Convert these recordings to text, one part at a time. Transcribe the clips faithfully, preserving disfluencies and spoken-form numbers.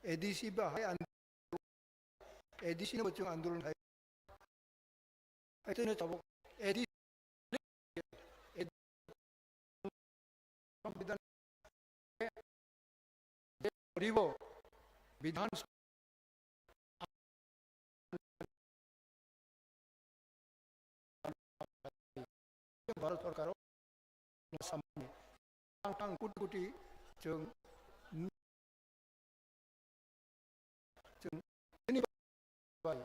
A D C ba hai an-, A D C no chwng andolon khai. Hai tei no tabuk A D C Sambidan ribo Bidhan Bharat Sorkar o samani tang tang kuti kuti chwng Chwng bini bai,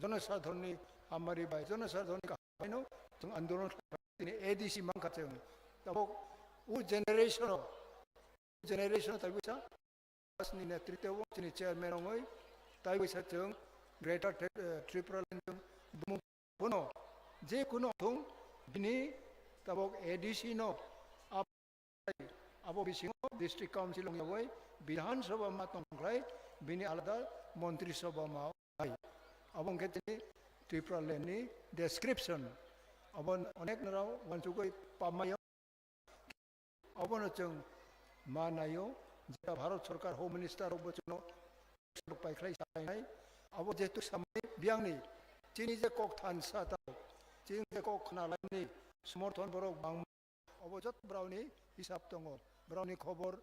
jonosadharni hamari bai, jonosadharni kaham baino chwng andolon khlaimani A D C mankha chwng. Tabuk o generation o, generation o taibo sa, ni netritwo chini chairman ongoi, taibo sa chwng Greater Tri-, eh, Tripura Land chwng bumung Bono je kuno thung bini tabok A D C no abo bisingo district council wng yagwi Bidhan Sabha ma tongkhlai bini alada Montri Sabha ma hai. Abo wngkhe chini Tripura land ni description. Abo onek nrao wansugwi pamai. Obono chwng ma naio, jeta Bharat Sorkar Home Minister rokbo chwngno paikhlai sainai. Abo jehetu samani biyangni chini je kok thansa tao, chini je kok khna laimani somorthon borok bangma, obo joto borokni hisab tongo, borokni khobor,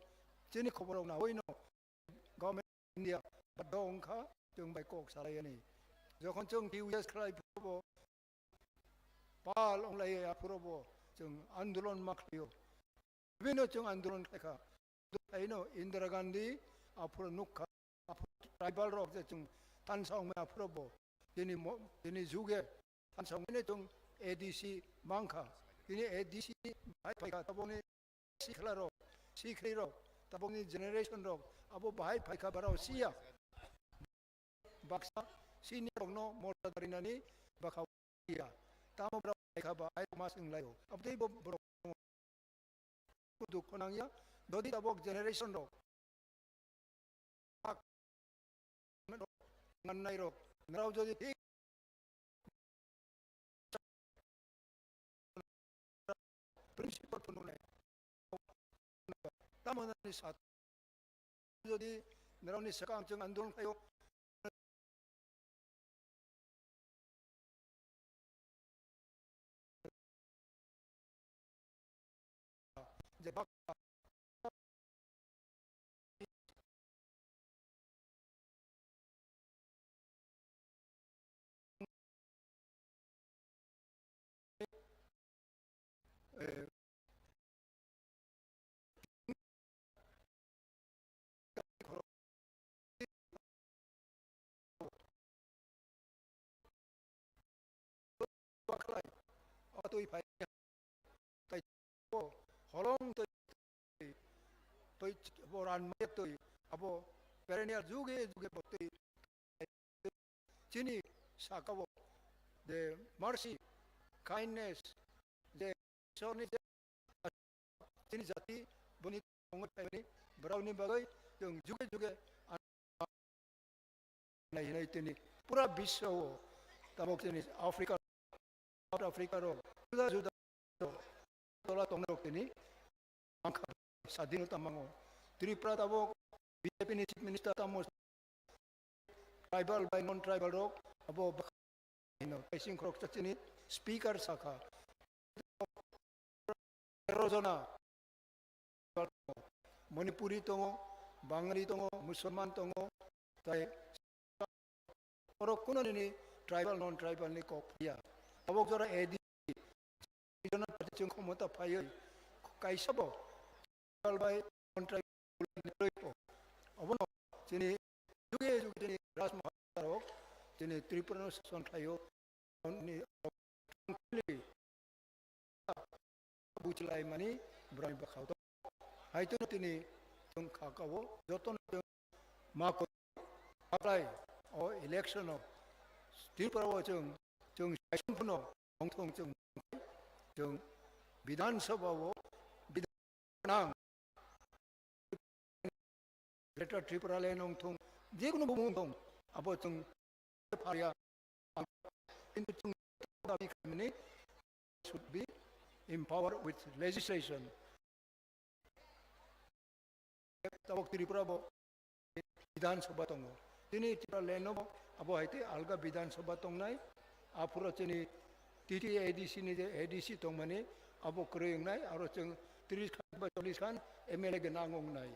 chini khobor rok naoino Government of India ba do wngkha chwng bai kok salai yani. Jokhon chwng T U S khlai phurobo pal wnglai aphuro bo chwng andolon ma khlaio. Bibhinno chwng andolon khlaikha. Khaino Indira Gandhi aphuro nukha, aphuro tribal rok je chwng thansa wngmani aphuro bo tini mo-, tini juge thansa wngmani chwng A D C mankha. Tini A D C hai phaikha taboni sikla rok, sikri rok, tabokni generation rok, abo bahai phaikha barao siya. Baksa sini rokno morja darinani bakha ya. Tamo borok phaikha ba ai mas wnglaio. Abotei bo borok dukho nangya. Dodi tabok generation rok. Mannai rok, nrao jodi thik principle phunuknai, tamo nani sat jodi nrao ni swkang chwng andolon khlaio, je bak Bakhlai, o twi phai, tai o holong twi, twi bo ran mai twi, abo perennial juge juge bo twi chini saka o the mercy, kindness, je Ishwarni je chini jati boni tongo phaimani borokni bagwi chwng juge juge nai hinai tini pura biswa o tabok chini Africa, South Africa rok juda juda tola tongnai rok tini ang kha sadinota mango. Tripura tabok B J P ni Chief Minister tamo tribal bai non tribal rok abo bwkha hino kaising khorok chini speaker sakha. Tero jona Manipuri tongo, Bangali tongo, Musulman tongo, tai oro kuno nini tribal non tribal ni kok phiya. Abo jora A D regional party chwng khomota phaiwi kaisa bo tribal bai non tribal ni roi po. Abono chini juge juge chini Raj Maharaja rok chini Tripura no sason khlaio. Ni buchilai mani borokni bwkhao tongo. Hai tini tini chwng kha kao jotono chwng ma koi apply o election o Tripura o chwng, chwng session phano ongthong chwng, chwng Bidhan Sabha o Bidhan nang Greater Tripura Land wngthung, jekunu bumung wngthung, abo chwng pharia. Kintu chwng dabi khaimani should be empowered with legislation. Tabok Tripura bo Bidhan Sabha tongo. Chini Tipraland no abo hai tei alga Bidhan Sabha tongnai. Aphuru chini T T A D C ni je A D C tongmani abo kwrwi wngnai, aro chwng tris khan ba chollis khan M L A gwnang wngnai.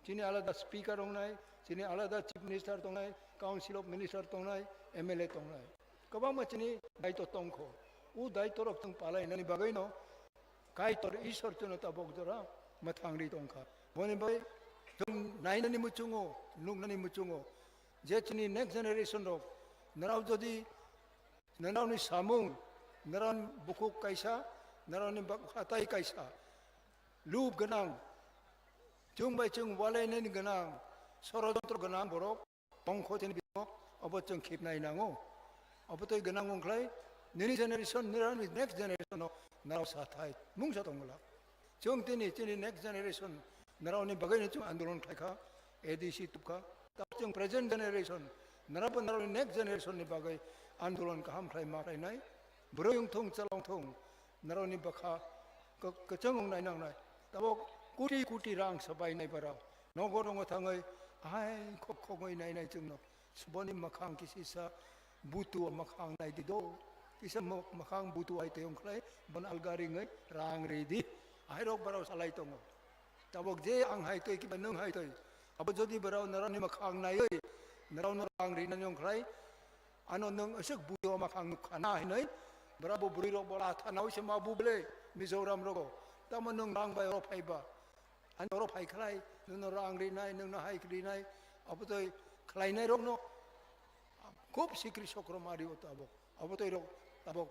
Chini alada speaker wngnai, chini alada chief minister tongnai, council of minister tongnai, M L A tongnai. Kwbangma chini daito tongkho. O daito rok chwng palainani bagwino Kaitor Ishwar chwngno tabok jora mwthangri tongkha. Boni bai chwng nainani muchungo, nuknani muchungo, je chini next generation rok, norok jodi norokni samung, norokni bukhuk kaisa, norokni bak-, hatai kaisa, lub gwnang, chwng bai chwng walainani gwnang, sorojontro gwnang borok, tongkho chini bisingo, obo chwng khibnai nango. Obo tei gwnang wngkhlai, nini generation, nini next generation no narao sathai mungsa tongwla. Chwng tini chini next generation narao ni bagwi no chwng andolon khlaikha, A D C tubkha. Tabok chwng present generation, narao bo narao ni next generation ni bagwi andolon kaham khlai ma khlainai. Bwrwi wngthung, chwla wngthung, narao ni bwkha k-, kwchwng wngnai nangnai. Tabok koti koti rang swbainai barao. Nogo nogo thangwi, ai khok khogwi nainai chwngno. Boni mwkhang kisisa butu o mwkhang naidi do. Kisa mo-, mwkhang butu hai tei wngkhlai, bon alga ringwi rang ridi. Ahairok barao salai tongo. Tabok je ang hai tei kiba nwng hai tei. Abo jodi barao narani mwkhang naiwi, narao no rang rinani wngkhlai, ano nwng aswk butu o mwkhang nukha na hinwi, barao bo bwrwi rok bo latha nawi se ma bu ble Mizoram rogo. Tamo nwng rang bai oro phaiba. Ani oro phai khlai, nwngno rang rinai, nwngno hai rinai, abotoi khlainairokno khub sikri sokro mario tabok. Abotoirok tabok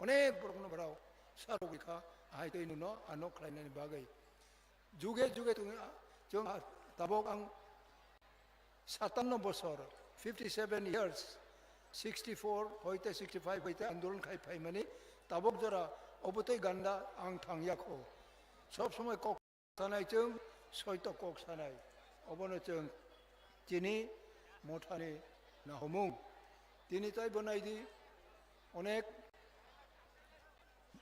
onek borokno barao sarogwi kha, hai tei nwngno ano khlainani bagwi. Juge juge tongwi a-, chwng a-, tabok ang satanno bosor, fifty seven years, sixty four hoite sixty five hoite andolon khai phaimani, tabok jora obotoi ganda ang thangya kho. Sob somoi kok sanai chwng soito kok sanai. Obono chwng chini mothani nahomung. Tini taibo naidi onek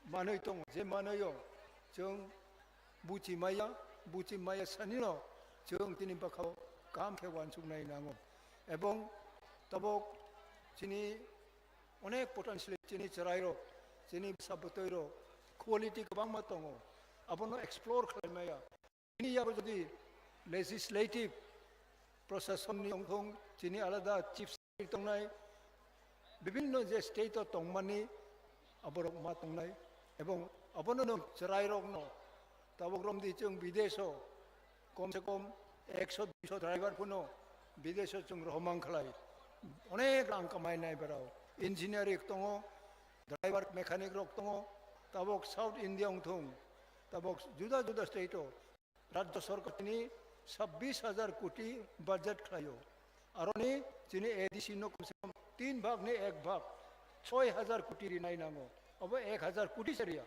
manwi tongo, je manwio chwng buchi maya, buchi maya sanino chwng tini bwkhao kaham khe uansuknai nango. Ebong tabok chini onek potential chini chwrairok, chini bwsa bwtwirok quality kwbangma tongo, abono explore khlai maya. Chini yabo jodi legislative procession ni wngthong, chini alada chief secretary tongnai, bibinno je state o tongmani aborok ma tongnai, ebong abono nwng chwrairokno tabok romdi chwng bidesh o kom se kom ekso duiso driver phano bidesh o chwng rohomang khlai, onek rang kamai nai barao, engineer rok tongo, driver mechanic rok tongo, tabok South India wngthong, tabok juda juda state o Rajya Sarkar tini sabbish hajar koti budget khlaio. Aroni chini A D C no kom se kom tin bhag ni ek bhag, choi hajar koti rinai nango. Abo ek hajar koti se riya.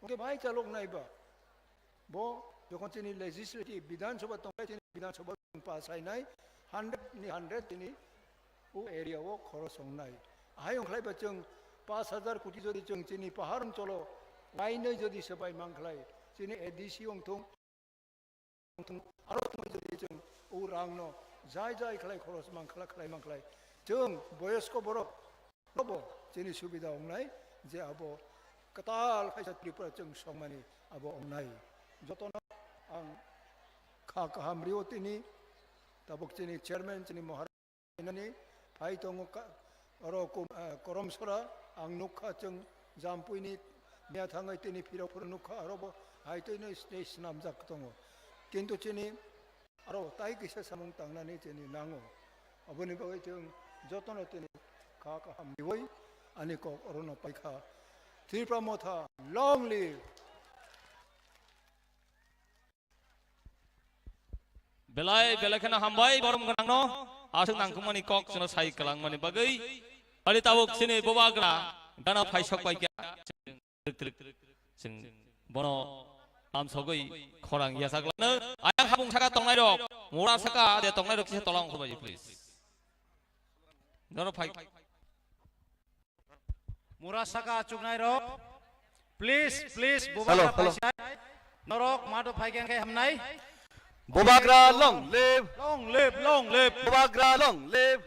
Oke bai chalok nai ba. Bo jokhon chini legislative, Bidhan Sabha tongbai, chini Bidhan Sabha pass hainai, hundred ni hundred chini o area o khoros wngnai. Ahai wngkhlai ba chwng pash hajar koti jodi chwng chini pahar oncholo lainwi jodi swbai mankhlai, chini A D C wngthung, wngthung, aro wngthung jodi chwng o rangno jai jai khlai khoros mankhlai, khlai mankhlai. Chwng boyosko borok, bobo chini subida wngnai je abo kwtal khaisa Tripura chwng songmani abo wngnai. Jotono ang kha kaham rio tini, tabok chini chairman chini Maharaj nani phai tongo ka-, oro kom-, eh, Koromsora ang nukha chwng Jampuini miya thangwi tini phirok phuru nukha aro bo hai twi no stage swnamjak tongo. Kintu chini aro tai kisa samung tangnani chini nango. Aboni bagwi chwng jotono tini kha kaham riwi ani kok orono paikha. Tripura Motha, long live! Belai, belai kheno hambai, borom gwnangno, aswk nangkukmani kok chwngno sai kwlangmani bagwi. Ari tabuk chini bubagra gana phaisok bai kha. Trik, trik, chwng bono tamsogwi khorang yachaklano. Ayang habung saka tongnairok, mura saka de tongnairok kisa tola ongkhorbai, please. Norok phai. Mura saka achuknairok, please, please, bubagra phaisai. Norok mato phaikha khe hamnai. Bubagra long live. Long live, long live. Bubagra long live.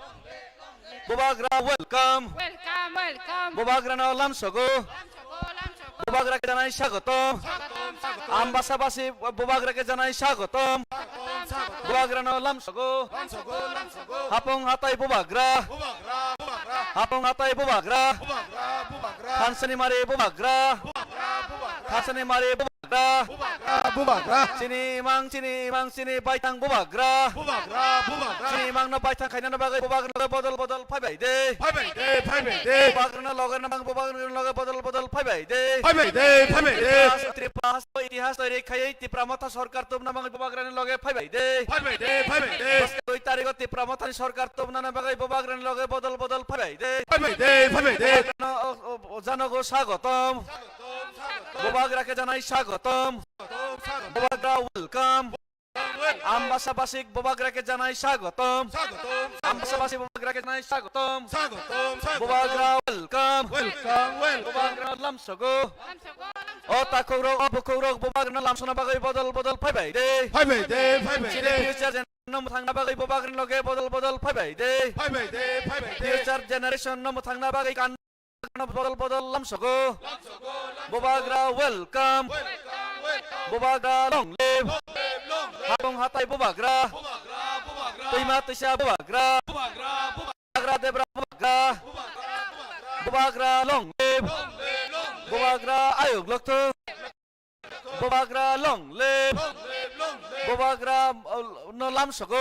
Bubagra welcome. Welcome, welcome. Bubagra no lamsogo. Lamsogo, lamsogo. Bubagra ke janai swagotom. Swagotom, swagotom. Ambasa basi Bubagra ke janai swagotom. Swagotom, swagotom. Bubagra no lamsogo. Lamsogo, lamsogo. Hapung hatai Bubagra. Bubagra, Bubagra. Hapung hatai Bubagra. Bubagra, Bubagra. Thansani mari Bubagra. Bubagra, Bubagra. Thansani mari Bubagra. Bubagra, Bubagra. Chini imang, chini imang, chini baithang Bubagra. Bubagra, Bubagra. Chini imang no baithang khaina no bagwi Bubagra no bodol bodol phaibai de. Phaibai de, phaibai de. Bubagra no loge no mang Bubagra no loge bodol bodol phaibai de. Phaibai de, phaibai de. Tripura has, Tripura has itihas toiri khaiwi Tipra Motha sorkar tubna mang Bubagra ni loge phaibai de. Phaibai de, phaibai de. Dui tarikh o Tipra Motha ni sorkar tubna na bagwi Bubagra ni loge bodol bodol phaibai de. Phaibai de, phaibai de. Bubagra no, o, o, o, janogo swagotom. Bubagra ke janai swagotom. Bubagra welcome. Ambasa basik Bubagra ke janai swagotom. Ambasa basik Bubagra ke janai swagotom. Bubagra welcome. Welcome, welcome. Bubagra lamsogo. O takhuk rok, o bukhuk rok Bubagra no lamsona bagwi bodol bodol phaibai de. Phaibai de, phaibai de. Chini future generation no mwthangna bagwi Bubagra ni loge bodol bodol phaibai de. Phaibai de, phaibai de. Future generation no mwthangna bagwi kan Bodol bodol lamsogo. Bubagra welcome. Bubagra long live. Hapung hatai Bubagra. Twima twisa Bubagra. Bubagra debra Bubagra. Bubagra long live. Bubagra ayuk lokthung. Bubagra long live. Bubagra, uh, no lamsogo.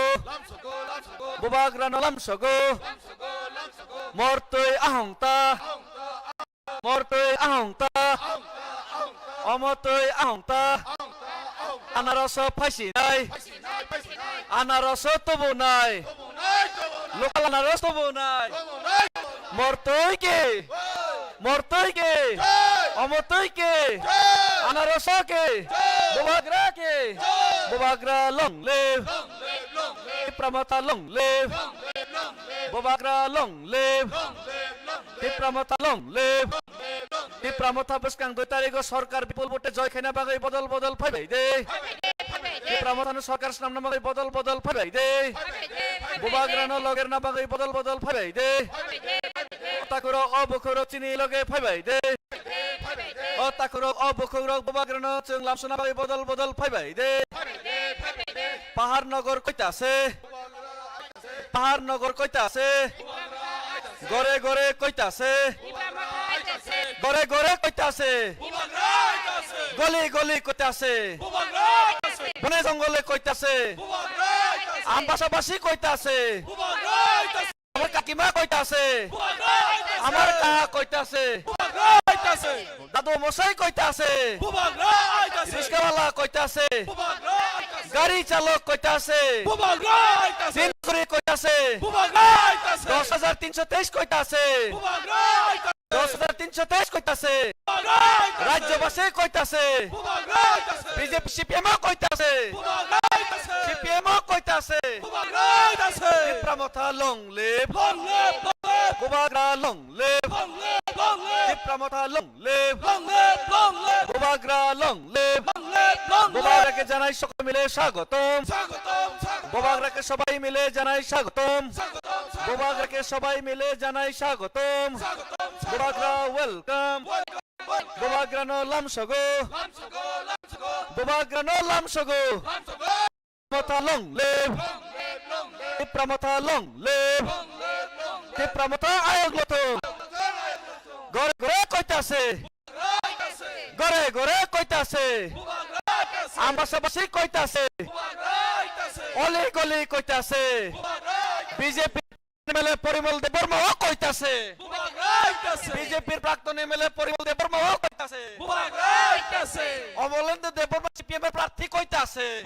Bubagra no lamsogo. Mortwi ahongta. Mortwi ahongta. Omotwi ahongta. Anaroso phaisinai. Anaroso tubunai. Lokal anaros tubunai. Mortwi ke. Mortwi ke. Omotwi ke. Anaroso ke. Bubagra ke. Bubagra long live. Tipra Motha long live. Bubagra long live. Tipra Motha long live. Tipra Motha bwskang dui tarikh o sorkar bipul vote joy khaina bagwi bodol bodol phaibai de. Tipra Motha no sorkar swnamna bagwi bodol bodol phaibai de. Bubagra no logerna bagwi bodol bodol phaibai de. O takhuk rok, o bukhuk rok chini loge phaibai de. O takhuk rok, o bukhuk rok Bubagra no chwng lamsona bagwi bodol bodol phaibai de. Pahar Nogor koita se. Pahar Nogor koita se. Gore gore koita se. Gore gore koita se. Goli goli koita se. Bone jongole koita se. Ambasa basi koita se. Amar kakima koita se. Amar kaha koita se. Dadu mosai koita se. Riskawala koita se. Gari chalok koita se. Tin kuri koita se. Dos hajar tinso teis koita se. Dos hajar tinso teis koita se. Rajyabasi koita se. B J P C P M o koita se. C P M o koita se. Tipra Motha long live. Bubagra long live. Tipra Motha long live. Bubagra long live. Bubagra ke janai sokol mile swagotom. Bubagra ke sobai mile janai swagotom. Bubagra ke sobai mile janai swagotom. Bubagra welcome. Bubagra no lamsogo. Bubagra no lamsogo. Motha long live. Tipra Motha long live. Tipra Motha ayok loto. Gore gore koita se. Gore gore koita se. Ambasa basi koita se. Oli goli koita se. B J P M L A Porimol Debbarma o koita se. B J P prakton M L A Porimol Debbarma o koita se. Omolendra Debbarma C P M prarthi koita se.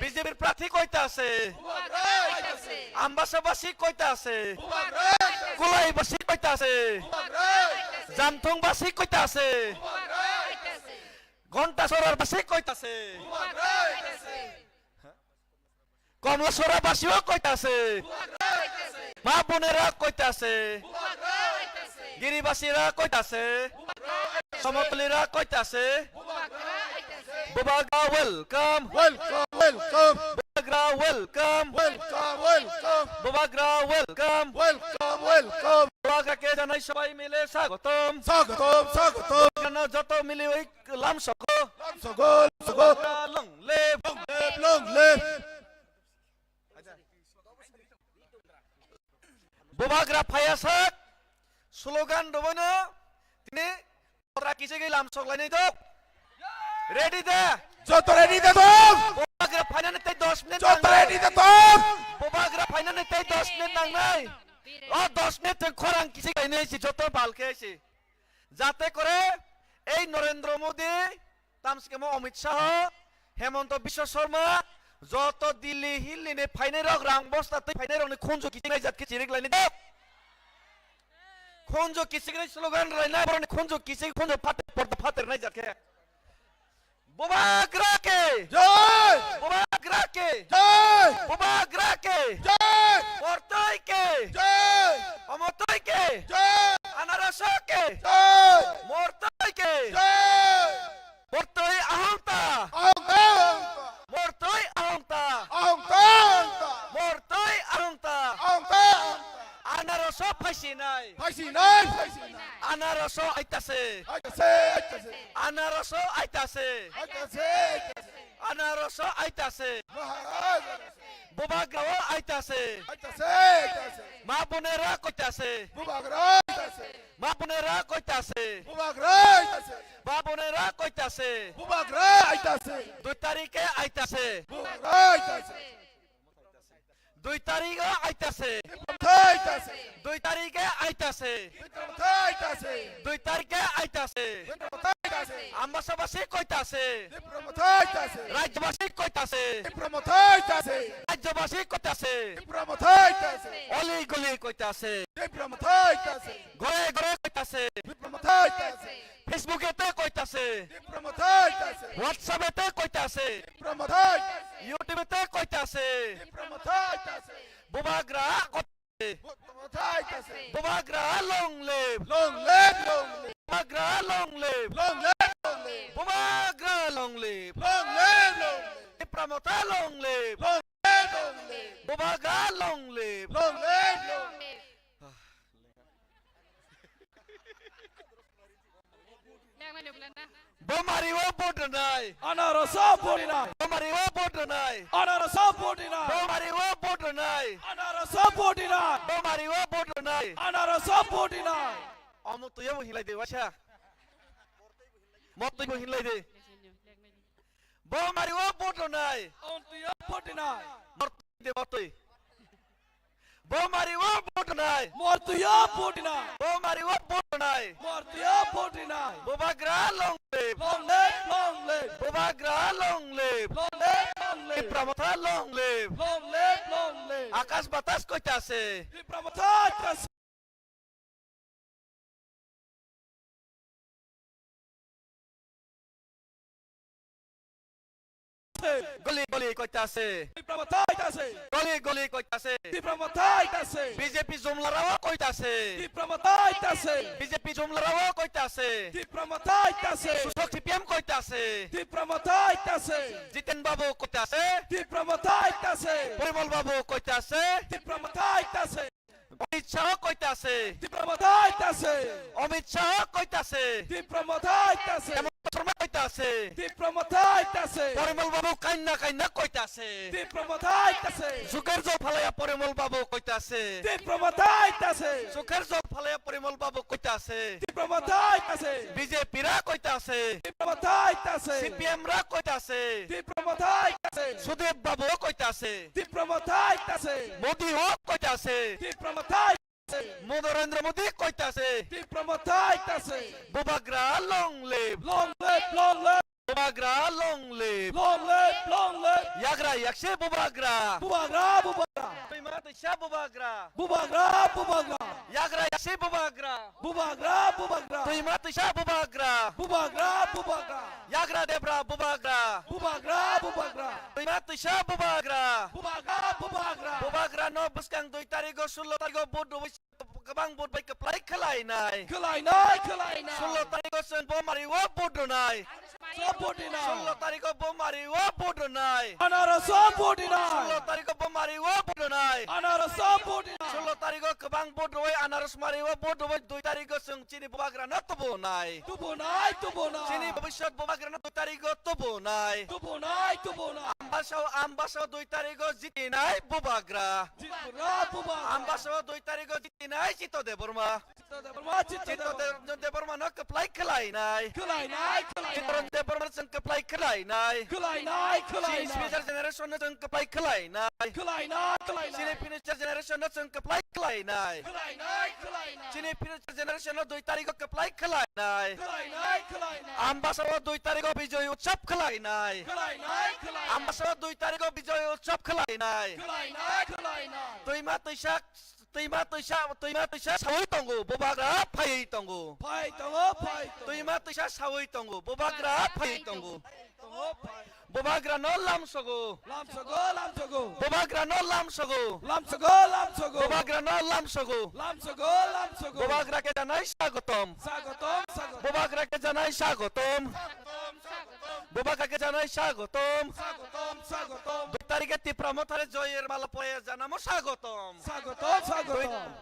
B J P prarthi koita se. Ambasa basi koita se. Kulai basi koita se. Jamthung basi koita se. Ghonta Sorar basi koita se. Komla Sora basio koita se. Ma bunera koita se. Giribasira koita se. Somotolira koita se. Bubagra welcome. Welcome. Welcome. Bubagra welcome. Welcome, welcome. Bubagra welcome. Welcome, welcome. Bubagra ke janai sabai mile sagotom. Sagotom, sagotom. Bubagra no joto mili oi lam soko. Lam soko, lam soko. Bubagra long live. Long live, long live. Bubagra phaiya sak, slogan rwbaino tini kotra kichigwi lamsok lainai dok. Ready da? Joto ready da dok? Bubagra phainani tei dos minute nangnai. Joto ready da dok? Bubagra phainani tei dos minute nangnai. O dos minute twi khorang kichigwi lainai si joto balkhe si. Jate kore ei Narendra Modi, tamsukemo Amit Shah, Hemanta Biswa Sarma, joto Delhi Hilli ni phainai rok, rang bosta twi phainai rok ni khunju kichik nai jat khe chirik lainai dok. Khunju kichik nai slogan rwlainai, borok ni khunju kichik, khunju phater, porda phater nai jat khe. Bubagra ke! Jai! Bubagra ke! Jai! Bubagra ke! Jai! Mortoi ke! Jai! Omotoi ke! Jai! Anaraso ke! Jai! Mortoi ke! Jai! Mortoi ahongta! Ahongta! Mortoi ahongta! Ahongta! Mortoi ahongta! Ahongta! Anaraso phaisinai! Phaisinai! Phaisinai! Anaraso aitase! Aitase! Aitase! Anaraso aitase! Aitase! Aitase! Anaraso aitase! Maharaj! Bubagra o aitase! Aitase! Aitase! Ma bonera koitase! Bubagra aitase! Ma bonera koitase! Bubagra aitase! Ma bonera koitase! Bubagra aitase! Dui tarike aitase! Bubagra aitase! Dui tarike aitase! Tipra Motha aitase! Dui tarike aitase! Tipra Motha aitase! Dui tarike aitase! Tipra Motha aitase! Ambasabasi koitase! Tipra Motha aitase! Rajyabasi koitase! Tipra Motha aitase! Rajyabasi koitase! Tipra Motha aitase! Oli guli koitase! Tipra Motha aitase! Gore gore koitase! Tipra Motha aitase! Facebook ete koitase! Tipra Motha aitase! WhatsApp ete koitase! Tipra Motha aitase! YouTube ete koitase! Tipra Motha aitase! Bubagra Bubagra long live! Long live, long live! Bubagra long live! Long live, long live! Bubagra long live! Long live, long live! Tipra Motha long live! Long live, long live! Bubagra long live! Long live, long live! Bomari o vote rwnai. Anarasa vote rwnai. Bomari o vote rwnai. Anarasa vote rwnai. Bomari o vote rwnai. Anarasa vote rwnai. Bomari o vote rwnai. Anarasa vote rwnai. Omo tuiya bo hinlai de waisa. Mo tui bo hinlai de. Bomari o vote rwnai. Omo tuiya vote rwnai. Mo tui de mo tui. Bomari o vote rwnai. Mortuyo vote rwnai. Bomari o vote rwnai. Mortuyo vote rwnai. Bubagra long live. Long live, long live. Bubagra long live. Long live, long live. Tipra Motha long live. Long live, long live. Akash batas koita ase? Tipra Motha koita ase? Goli goli koita ase? Tipra Motha koita ase? Goli goli koita ase? Tipra Motha koita ase? B J P jumlarao koita ase? Tipra Motha koita ase? B J P jumlarao koita ase? Tipra Motha koita ase? Sushok C P M koita ase? Tipra Motha koita ase? Jiten Babu koita ase? Tipra Motha koita ase? Porimol Babu koita ase? Tipra Motha koita ase? Amit Shah koita ase? Tipra Motha koita ase? Amit Shah koita ase? Tipra Motha koita ase? Hemanta Sharma koita ase? Tipra Motha koita ase? Porimol Babu kainna kainna koita ase? Tipra Motha koita ase? Sukher jok phalaya Porimol Babu koita ase? Tipra Motha koita ase? Sukher jok phalaya Porimol Babu koita ase? Tipra Motha koita ase? B J P ra koita ase? Tipra Motha koita ase? C P M ra koita ase? Tipra Motha koita ase? Sudip Babu koita ase? Tipra Motha koita ase? Modi o koita ase? Tipra Motha koita ase? Mo Narendra Modi koita ase? Tipra Motha koita ase? Bubagra long live! Long live, long live! Bubagra long live! Long live, long live! Yagra yaksi Bubagra! Bubagra, Bubagra! Twima twisa Bubagra! Bubagra, Bubagra! Yagra yaksi Bubagra! Bubagra, Bubagra! Twima twisa Bubagra! Bubagra, Bubagra! Yagra debra Bubagra! Bubagra, Bubagra! Twima twisa Bubagra! Bubagra, Bubagra! Bubagra no bwskang dui tarigo, sullo tarigo vote rwui kwbang vote bai kwplai khwlainai. Khwlainai, khwlainai! Sullo tarigo chwng Bomari o vote rwnai. Vote rinai. Sullo tarikh o Bomari o vote rinai. Anaros o vote rinai. Sullo tarikh o Bomari o vote rinai. Anaros o vote rinai. Sullo tarikh o kwbang vote rwi Anaros mari o vote rwi dui tarikh o chwng chini Bubagra no tubunai. Tubunai, tubunai. Chini bhobishyot Bubagra no dui tarikh o tubunai. Tubunai, tubunai. Ambasa o, Ambasa o dui tarikh o jitinai Bubagra. Jitinai Bubagra. Ambasa o dui tarikh o jitinai Chitto Debbarma. Chitto Debbarma, Chitto Chitto Debbarma. De-, Debbarma no kwplai khwlainai. Khwlainai, khwlainai. Chitto Debbarma no chwng kwplai khwlainai. Khwlainai, khwlainai. Chini future generation no chwng kwplai khwlainai. Khwlainai, khwlainai. Chini future generation no chwng kwplai khwlainai. Khwlainai, khwlainai. Chini future generation no dui tarikh o kwplai khwlainai. Khwlainai, khwlainai. Ambasa o dui tarikh o Bijoy Utsav khwlainai. Khwlainai, khwlainai. Ambasa o dui tarikh o Bijoy Utsav khwlainai. Khwlainai, khwlainai. Twima twisa Twima twisa, twima twisa sawi tongo, Bubagra phaiwi tongo. Phai tongo, phai tongo. Twima twisa sawi tongo, Bubagra phaiwi tongo. Tongo, phai. Bubagra no lamsogo. Lamsogo, lamsogo. Bubagra no lamsogo. Lamsogo, lamsogo. Bubagra no lamsogo. Lamsogo, lamsogo. Bubagra ke janai swagotom. Swagotom, swagotom. Bubagra ke janai swagotom. Bubagra ke janai swagotom. Swagotom, swagotom. Dui tarikhe Tipra Mothare joyer mala poye janamo swagotom. Swagotom, swagotom.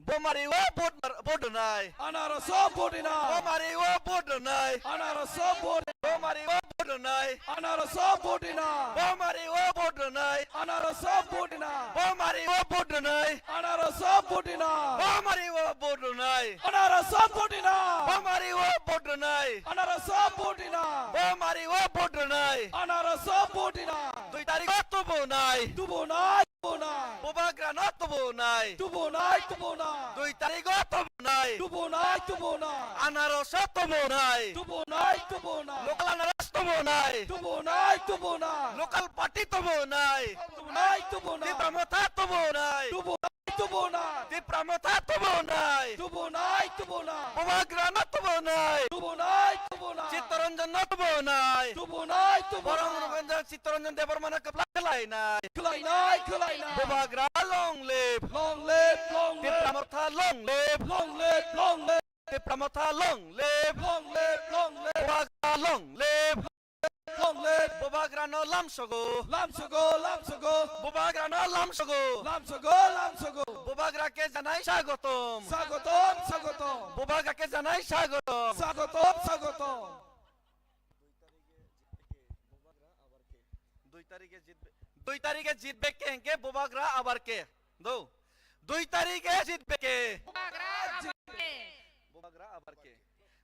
Bomari o vote mar-, vote rinai. Anaros o vote rinai. Bomari o vote rinai. Anaros o vote. Bomari o vote rinai. Anaros o vote rinai. Bomari o vote rinai. Anaros o vote rinai. Bomari o vote rinai. Anaros o vote rinai. Bomari o vote rinai. Anaros o vote rinai. Bomari o vote rinai. Anaros o vote rinai. Bomari o vote rinai. Anaros o vote rinai. Dui tarikh o tubunai. Tubunai, tubunai. Bubagra no tubunai. Tubunai, tubunai. Dui tarikh o tubunai. Tubunai, tubunai. Anaros o tubunai. Tubunai, tubunai. Local Anaros tubunai. Tubunai, tubunai. Local party tubunai. Tubunai, tubunai. Tipra Motha tubunai. Tubunai, tubunai. Tipra Motha tubunai. Tubunai, tubunai. Bubagra no tubunai. Tubunai, tubunai. Chittaranjan no tubunai. Tubunai, tubunai. Borok rok Chittaranjan Debbarma no kwplai khwlainai. Khwlainai, khwlainai. Bubagra long live. Long live, long live. Tipra Motha long live. Long live, long live. Tipra Motha long live. Long live, long live. Bubagra long live. Long live. Bubagra no lamsogo. Lamsogo, lamsogo. Bubagra no lamsogo. Lamsogo, lamsogo. Bubagra ke janai swagotom. Swagotom, swagotom. Bubagra ke janai swagotom. Swagotom, swagotom. Dui tarikhe jitbe, dui tarikhe jitbe ke hingke Bubagra abar ke. Do. Dui tarikhe jitbe ke. Bubagra abar ke. Bubagra abar ke.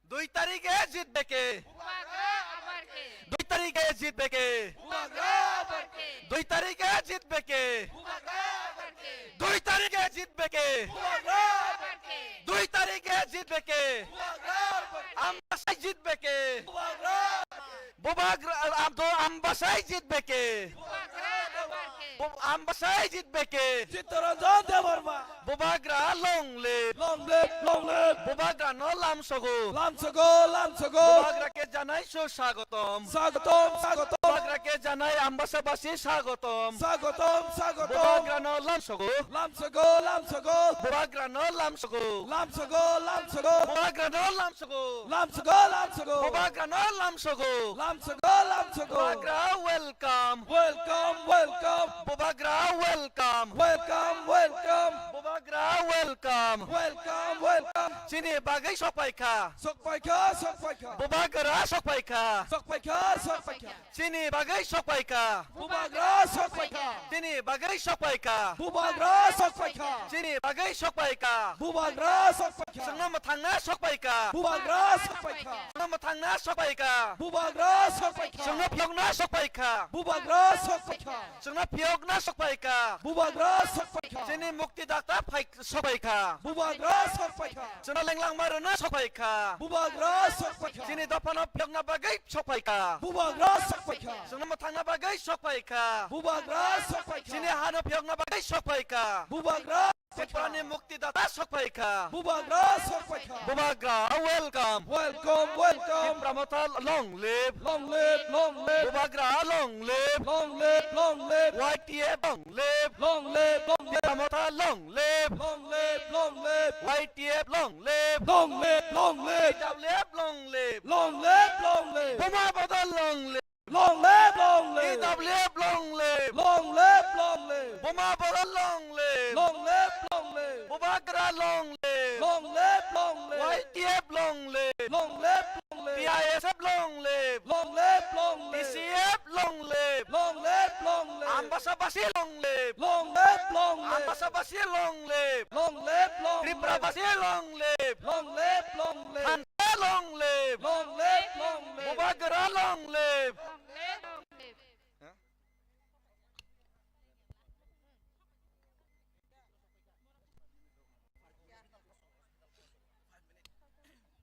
Dui tarikhe jitbe ke. Bubagra abar ke. Dui tarikhe jitbe ke. Bubagra abar ke. Dui tarikhe jitbe ke. Bubagra abar ke. Dui tarikhe jitbe ke. Bubagra abar ke. Dui tarikhe jitbe ke. Bubagra abar ke. Ambasai jitbe ke. Bubagra abar ke. Bubagra, am, do, Ambasai jitbe ke. Bubagra abar ke. Bu-, Ambasai jitbe ke. Chittaranjan Debbarma. Bubagra long live. Long live, long live. Bubagra no lamsogo. Lamsogo, lamsogo. Bubagra ke janai su swagotom. Swagotom, swagotom. Bubagra ke janai Ambasabasi swagotom. Swagotom, swagotom. Bubagra no lamsogo. Lamsogo, lamsogo. Bubagra no lamsogo. Lamsogo, lamsogo. Bubagra no lamsogo. Lamsogo, lamsogo. Bubagra no lamsogo. Lamsogo, lamsogo. Bubagra welcome. Welcome, welcome. Bubagra welcome. Welcome, welcome. Bubagra welcome. Welcome, welcome. Chini bagwi sokpaikha. Sokpaikha, sokpaikha. Bubagra sokpaikha. Sokpaikha, sokpaikha. Chini bagwi sokpaikha. Bubagra sokpaikha. Chini bagwi sokpaikha. Bubagra sokpaikha. Chini bagwi sokpaikha. Bubagra sokpaikha. Chwngno mwthangna sokpaikha. Bubagra sokpaikha. Chwngno mwthangna sokpaikha. Bubagra sokpaikha. Chwngno phiyokna sokpaikha. Bubagra sokpaikha. Chwngno phiyokna sokpaikha. Bubagra sokpaikha. Chini muktidakta phai-, sokpaikha. Bubagra sokpaikha. Chwngno lenglangma rwna sokpaikha. Bubagra sokpaikha. Chini dophano phiyokna bagwi sokpaikha. Bubagra sokpaikha. Chwngno mwthangna bagwi sokpaikha. Bubagra sokpaikha. Chini hano phiyokna bagwi sokpaikha. Bubagra Tiprani muktidata sokpaikha. Bubagra sokpaikha. Bubagra, welcome. Welcome, welcome. Tipra Motha long live. Long live, long live. Bubagra long live. Long live, long live. Y T A long live. Long live, long live. Tipra Motha long live. Long live, long live. Y T F long live. Long live, long live. T W F long live. Long live, long live. Buma Bodol long live. Long live, long live. T W F long live. Long live, long live. Buma Bodol long live. Long live, long live. Bubagra long live. Long live, long live. Y T F long live. Long live, long live. T I S F long live. Long live, long live. T C F long live. Long live, long live. Ambasabasi long live. Long live, long live. Ambasabasi long live. Long live, long live. Tiprabasi long live. Long live, long live. Thansa long live. Long live, long live. Bubagra long live.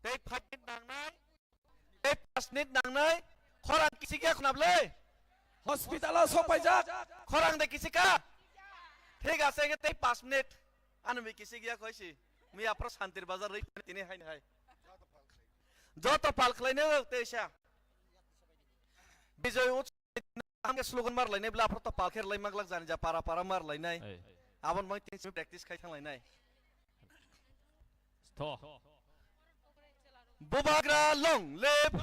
Tei five minute nangnai. Tei paanch minute nangnai. Khorang kisikya khunable. Hospital o sokpaijak. Khorang de kisika. Thik ase, tei paanch minute. Ano mi kisikya khoisi. Mi apro Santir Bazar rei tini haini hai. Joto pal khlainai rok tei sa. Bijoy Utsav Hwnkhe slogan mar lainai bwle, aphuru to pal khe rwlai maglak jani ja para para mar lainai. Ei. Aboni bagwi tini simi practice khai thang lainai. Tho. Bubagra long live.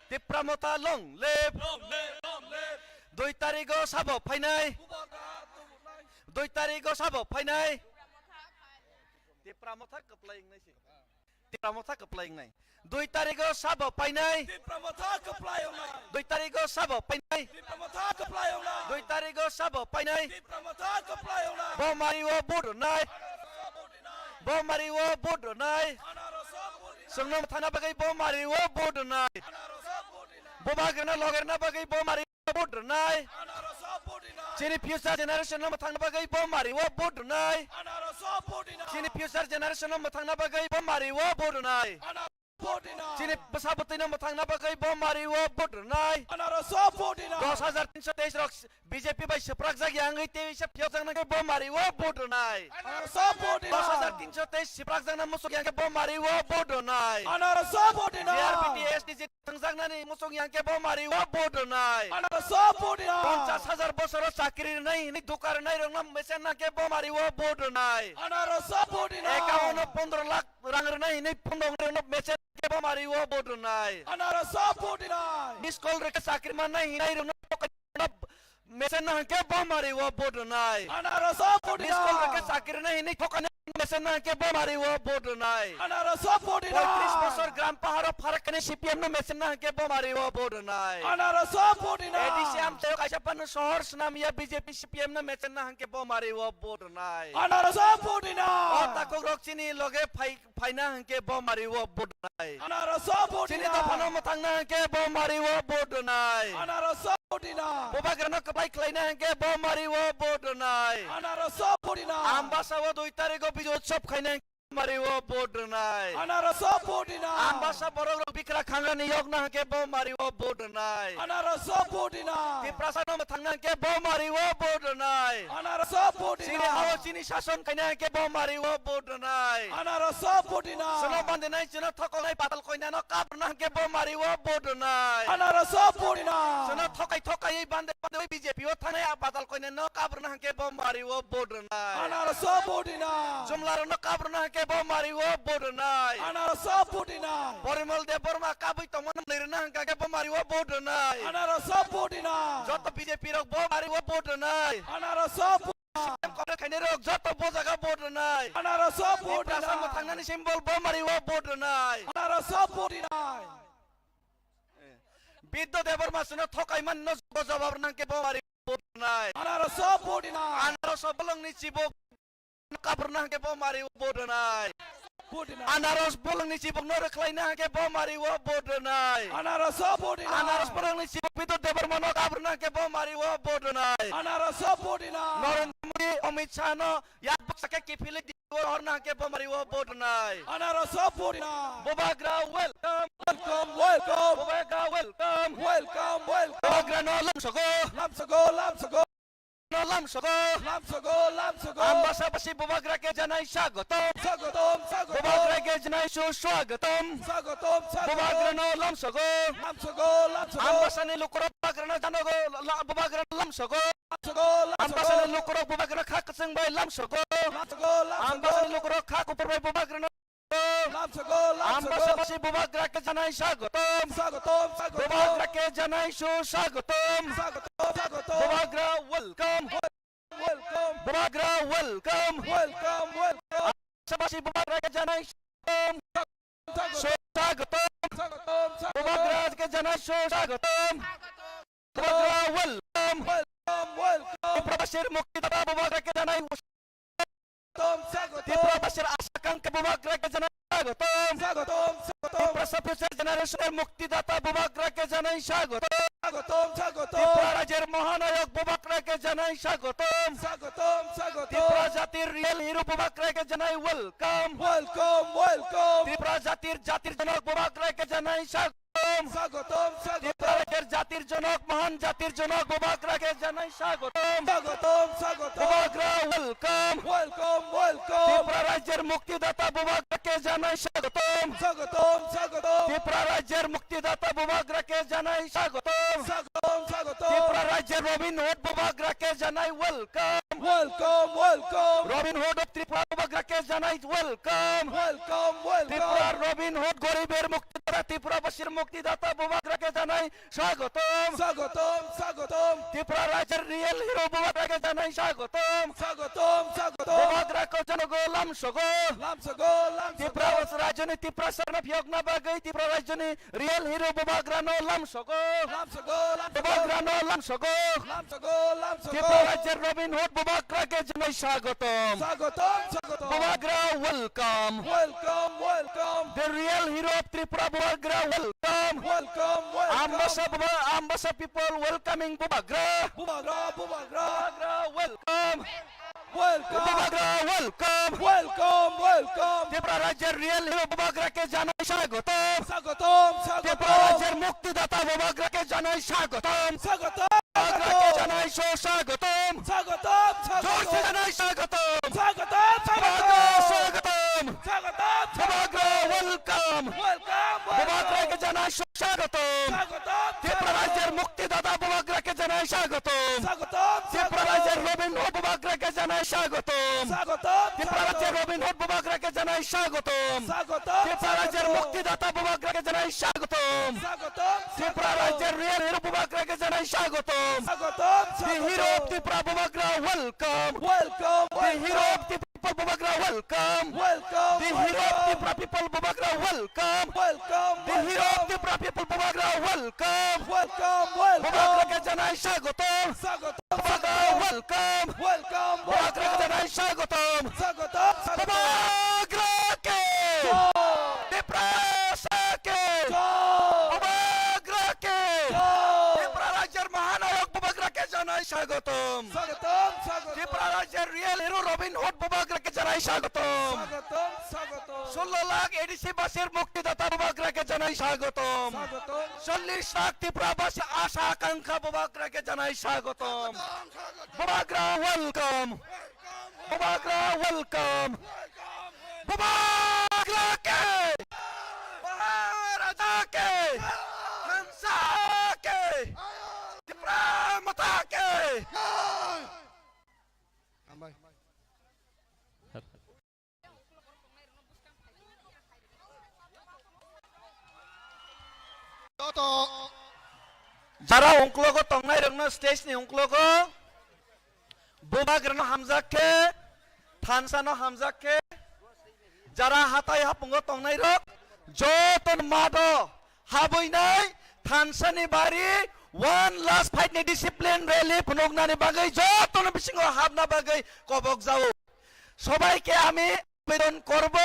Tipra Motha long live. Dui tarigo sabo phainai. Dui tarigo sabo phainai. Tipra Motha kwplai wngnai se. Tipra Motha kwplai wngnai. Dui tarigo sabo painai. Tipra Motha kwplai wngnai. Dui tarigo sabo painai. Tipra Motha kwplai wngnai. Dui tarigo sabo painai. Tipra Motha kwplai wngnai. Bo mari o vote rwnai. Bo mari o vote rwnai. Anaroso vote rwnai. Chwngno mwthangna bagwi bo mari o vote rwnai. Anaroso vote rwnai. Bubagrano logerna bagwi bo mari vote rwnai. Anaroso vote rwnai. Chini future generation no mwthangna bagwi bo mari o vote rwnai. Anaroso vote rwnai. Chini future generation no mwthangna bagwi bo mari o vote rwnai. Anaroso vote rwnai. Chini bwsa bwtwi no mwthangna bagwi bo mari o vote rwnai. Anaroso vote rwnai. Dos hajar tinso teis rok B J P bai swprak jak ya wngwi tei se phiyok jak nang khe bo mari o vote rwnai. Anaroso vote rwnai. Dos hajar tinso teis swprak jak na muchung ya khe bo mari o vote rwnai. Anaroso vote rwnai. J R P T S T G Thangjaknani muchung yang khe bo mari o vote rwnai. Anaroso vote rwnai. Ponchas hajar bosoro chakri rwnai hinwi duka rwnai rokno mesen nang khe bo mari o vote rwnai. Anaroso vote rwnai. Account o pondro lakh rang rwnai hinwi phone rwnai rokno mesen nang khe bo mari o vote rwnai. Anaroso vote rwnai. Miss call rwkhe chakri mannai hinwi rokno mesen nang khe bo mari o vote rwnai. Anaroso vote rwnai. Miss call rwkhe chakri rwnai hinwi thokani mesen nang khe bo mari o vote rwnai. Anaroso vote rwnai. Poitris bosor gram paharo pharakani C P M no mesen nang khe bo mari o vote rwnai. Anaroso vote rwnai. A D C amchaio kaisa phano sohor swnam ya B J P C P M no mesen nang khe bo mari o vote rwnai. Anaroso vote rwnai. O takhuk rok chini loge phai phaina hwnkhe bo mari o vote rwnai. Anaroso vote rwnai. Chini dophano mwthangna hwnkhe bo mari o vote rwnai. Anaroso vote rwnai. Bubagrano kwplai khlaina hwnkhe bo mari o vote rwnai. Anaroso vote rwnai. Ambasa o dui tarigo Bijoy Utsav khaina hwnkhe bo mari o vote rwnai. Anaroso vote rwnai. Ambasa borok rok bikra khangrani yokna hwnkhe bo mari o vote rwnai. Anaroso vote rwnai. Tiprasa no mwthangna hwnkhe bo mari o vote rwnai. Anaroso vote rwnai. Chini hao chini sason khaina hwnkhe bo mari o vote rwnai. Anaroso vote rwnai. Chwngno bandinai, chwngno thokolnai, patal koinano kabrwna hwnkhe bo mari o vote rwnai. Anaroso vote rwnai. Chwngno thokai thokai bandai bandai B J P o thangnai a patal koinano kabrwna hwnkhe bo mari o vote rwnai. Anaroso vote rwnai. Jumlarokno kabrwna hwnkhe bo mari o vote rwnai. Anaroso vote rwnai. Porimol Debbarma kabwi tongmano mwlwi rwna hwnkhe bo mari o vote rwnai. Anaroso vote rwnai. Joto B J P rok bo mari o vote rwnai. Anaroso vote Khainai rok joto bo jaga vote rwnai. Anaroso vote rwnai. Tiprasa mwthangnani symbol bo mari o vote rwnai. Anaroso vote rwnai. Bidya Debbarma chwngno thokai mani no joto jobab rwna hwnkhe bo mari o vote rwnai. Anaroso vote rwnai. Anaroso bolongni chibuk kabrwna hwnkhe bo mari o vote rwnai. Vote rwnai. Anaros bolongni chibukno rwkhlaina hwnkhe bo mari o vote rwnai. Anaroso vote rwnai. Anaros bolongni chibuk Bidya Debbarmano kabrwna hwnkhe bo mari o vote rwnai. Anaroso vote rwnai. Narendra Modi, Amit Shah no yak bwkha khe kiphilwi Delhi o rohorna hwnkhe bo mari o vote rwnai. Anaroso vote rwnai. Bubagra welcome. Welcome, welcome. Bubagra welcome. Welcome, welcome. Bubagrano lamsogo. Lamsogo, lamsogo. No lamsogo. Lamsogo, lamsogo. Ambasabasi Bubagra ke janai swagotom. Swagotom, swagotom. Bubagra ke janai suswagatom. Swagotom, swagotom. Bubagrano lamsogo. Lamsogo, lamsogo. Ambasani lukurok Bubagrano janogo, la-, Bubagrano lamsogo. Ambasani lukurok bubagra kha kwchwng bai lamsogo. Ambasani lukurok kha kuphur bai bubagrano. Ambasabasi bubagra khe janai swagotom. Bubagra khe janai su swagotom. Bubagra welcome. Bubagra welcome. Ambasabasi bubagra khe janai swagotom. Swagotom. Bubagra khe janai swagotom. Bubagra welcome. Tiprasir muktidata bubagra khe janai swagotom. Tiprasir asha akankha bubagra khe janai swagotom. Tiprasa future generation er muktidata bubagra khe janai swagotom. Tipra rajyer mahanayok bubagra khe janai swagotom. Tipra jatir real hero bubagra khe janai welcome. Welcome, welcome. Tipra jatir, jatir jonok bubagra khe janai swagotom. Swagotom, swagotom. Tipra rajyer jatir jonok, mahan jatir jonok bubagra khe janai swagotom. Swagotom, swagotom. Bubagra welcome. Welcome, welcome. Tipra rajyer muktidata bubagra khe janai swagotom. Swagotom, swagotom. Tipra rajyer muktidata bubagra khe janai swagotom. Swagotom, swagotom. Tipra rajyer Robin Hood bubagra khe janai welcome. Welcome, welcome. Robin Hood of Tripura bubagra khe janai welcome. Welcome, welcome. Tripura Robin Hood goriber muktidata, Tripura basir muktidata bubagra khe janai swagotom. Swagotom, swagotom. Tripura rajyer real hero bubagra khe janai swagotom. Swagotom, swagotom. Bubagra khe jonogo lamsogo. Lamsogo, lamsogo. Tripura rajyoni Tripura sarna phiyokna bagwi Tripura rajyoni real hero bubagrano lamsogo. Lamsogo, lamsogo. Bubagrano lamsogo. Lamsogo, lamsogo. Tripura rajyer Robin Hood bubagra khe janai swagotom. Swagotom, swagotom. Bubagra welcome. Welcome, welcome. The real hero of Tripura bubagra welcome. Welcome, welcome. Ambasa buba-, Ambasa people welcoming bubagra. Bubagra, bubagra. Bubagra welcome. Welcome. Bubagra welcome. Welcome, welcome. Tripura rajyer real hero bubagra khe janai swagotom. Swagotom, swagotom. Tripura rajyer muktidata bubagra khe janai swagotom. Swagotom, bubagra khe swagotom. Janai so swagotom. Swagotom, swagotom. Jor se janai swagotom. Swagotom, bubagra swagotom. Swagotom, swagotom. Bubagra welcome. Welcome, welcome. Bubagra khe janai so swagotom. Swagotom, swagotom. Tripura rajyer muktidata bubagra khe janai swagotom. Swagotom, Tripura rajyer Robin Hood bubagra khe janai swagotom. Swagotom, Tripura rajyer Robin Hood bubagra khe janai swagotom. Swagotom, Tripura rajyer muktidata bubagra khe janai swagotom. Swagotom, Tripura rajyer real hero bubagra khe janai swagotom. Swagotom, the hero of Tripura bubagra welcome. Welcome, the hero of Tripura people bubagra welcome. Welcome, the hero of Tripura people bubagra welcome. Welcome, the hero of Tripura people bubagra welcome. Welcome, welcome. Bubagra khe janai swagotom. Swagotom. Bubagra welcome. Welcome, welcome. Bubagra khe janai swagotom. Swagotom, swagotom. Bubagra khe. Jai. Tiprasa khe. Jai. Bubagra khe. Jai. Tripura rajyer mahanayok bubagra khe janai swagotom. Swagotom, swagotom. Tripura rajyer real hero Robin Hood bubagra khe janai swagotom. Swagotom, swagotom. Sullo lakh A D C basir muktidata bubagra khe janai swagotom. Swagotom. Chollish lakh Tripura basi asha akankha bubagra khe janai swagotom. Swagotom, swagotom. Bubagra welcome. Welcome, welcome. Bubagra welcome. Bubagra khe. Maharaja khe. Hansa khe. Tipra Motha khe. Hambai. Joto. Jara ungklogo tongnai rokno stage ni ungklogo bubagrano hamjak khe, thansa no hamjak khe, jara hatai hapungo tongnai rok joto mado habwi nai thansa ni bari one last fight ni discipline rally phunuknani bagwi joto no bisingo habna bagwi kobok jao. সবাইকে আমি আবেদন করব,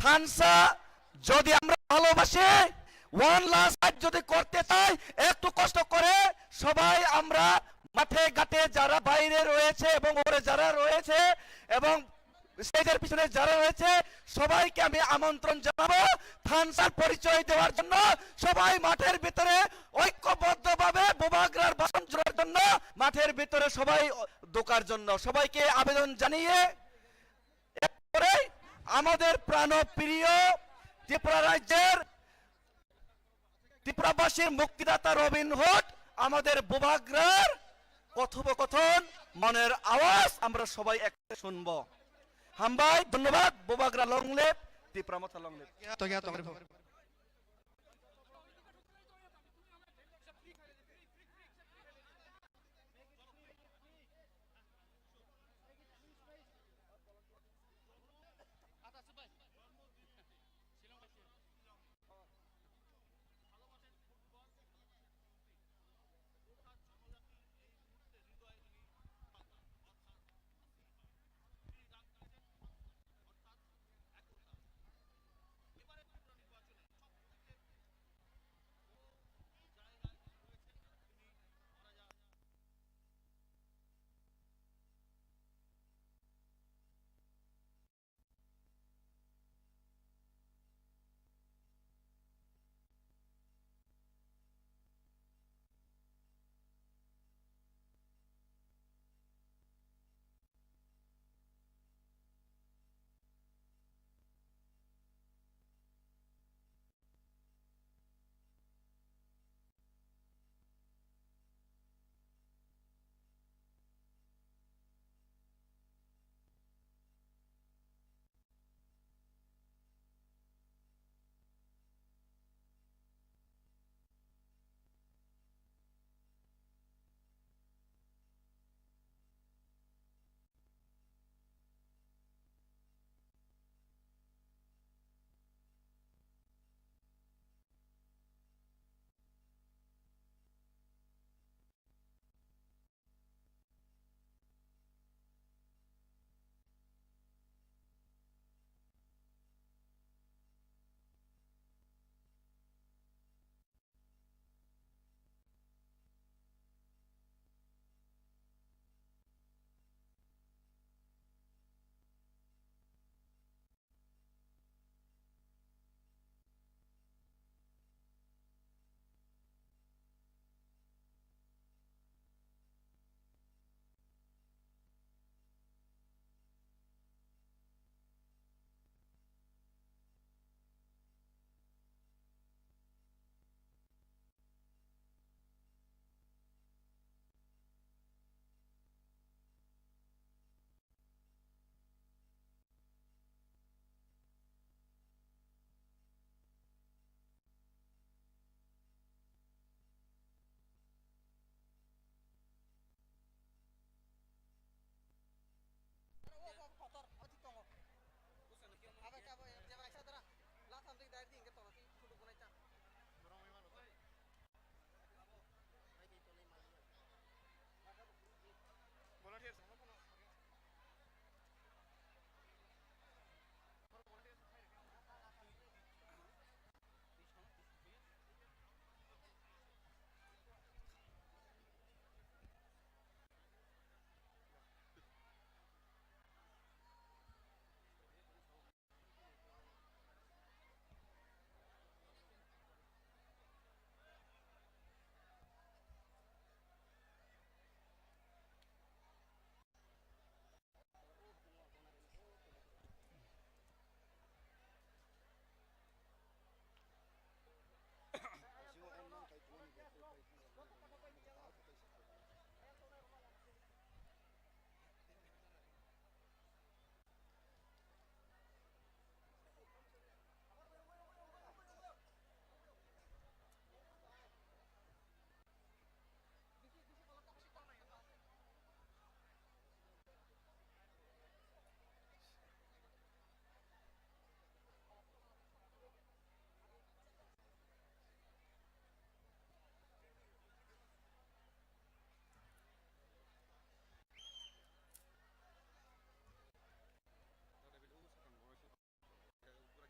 থানসা যদি আমরা ভালোবাসি, one last fight যদি করতে চাই, একটু কষ্ট করে সবাই আমরা মাঠে ঘাটে যারা বাইরে রয়েছে এবং উপরে যারা রয়েছে এবং স্টেজের পিছনে যারা রয়েছে সবাইকে আমি আমন্ত্রণ জানাবো থানসার পরিচয় দেওয়ার জন্য। সবাই মাঠের ভিতরে ঐক্যবদ্ধভাবে বুবাগ্রার ভাষণ শোনার জন্য মাঠের ভিতরে সবাই ঢোকার জন্য সবাইকে আবেদন জানিয়ে এরপরে আমাদের প্রাণপ্রিয় ত্রিপুরা রাজ্যের ত্রিপুরাবাসীর মুক্তিদাতা রবিন হুড আমাদের বুবাগ্রার কথোপকথন, মনের আওয়াজ আমরা সবাই একসাথে শুনবো। হামবাই, ধন্যবাদ। Bubagra long live, Tipra Motha long live.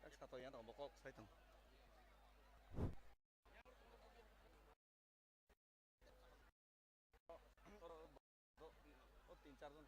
Ek sato yang tong bokok sai tong. O tin char jon.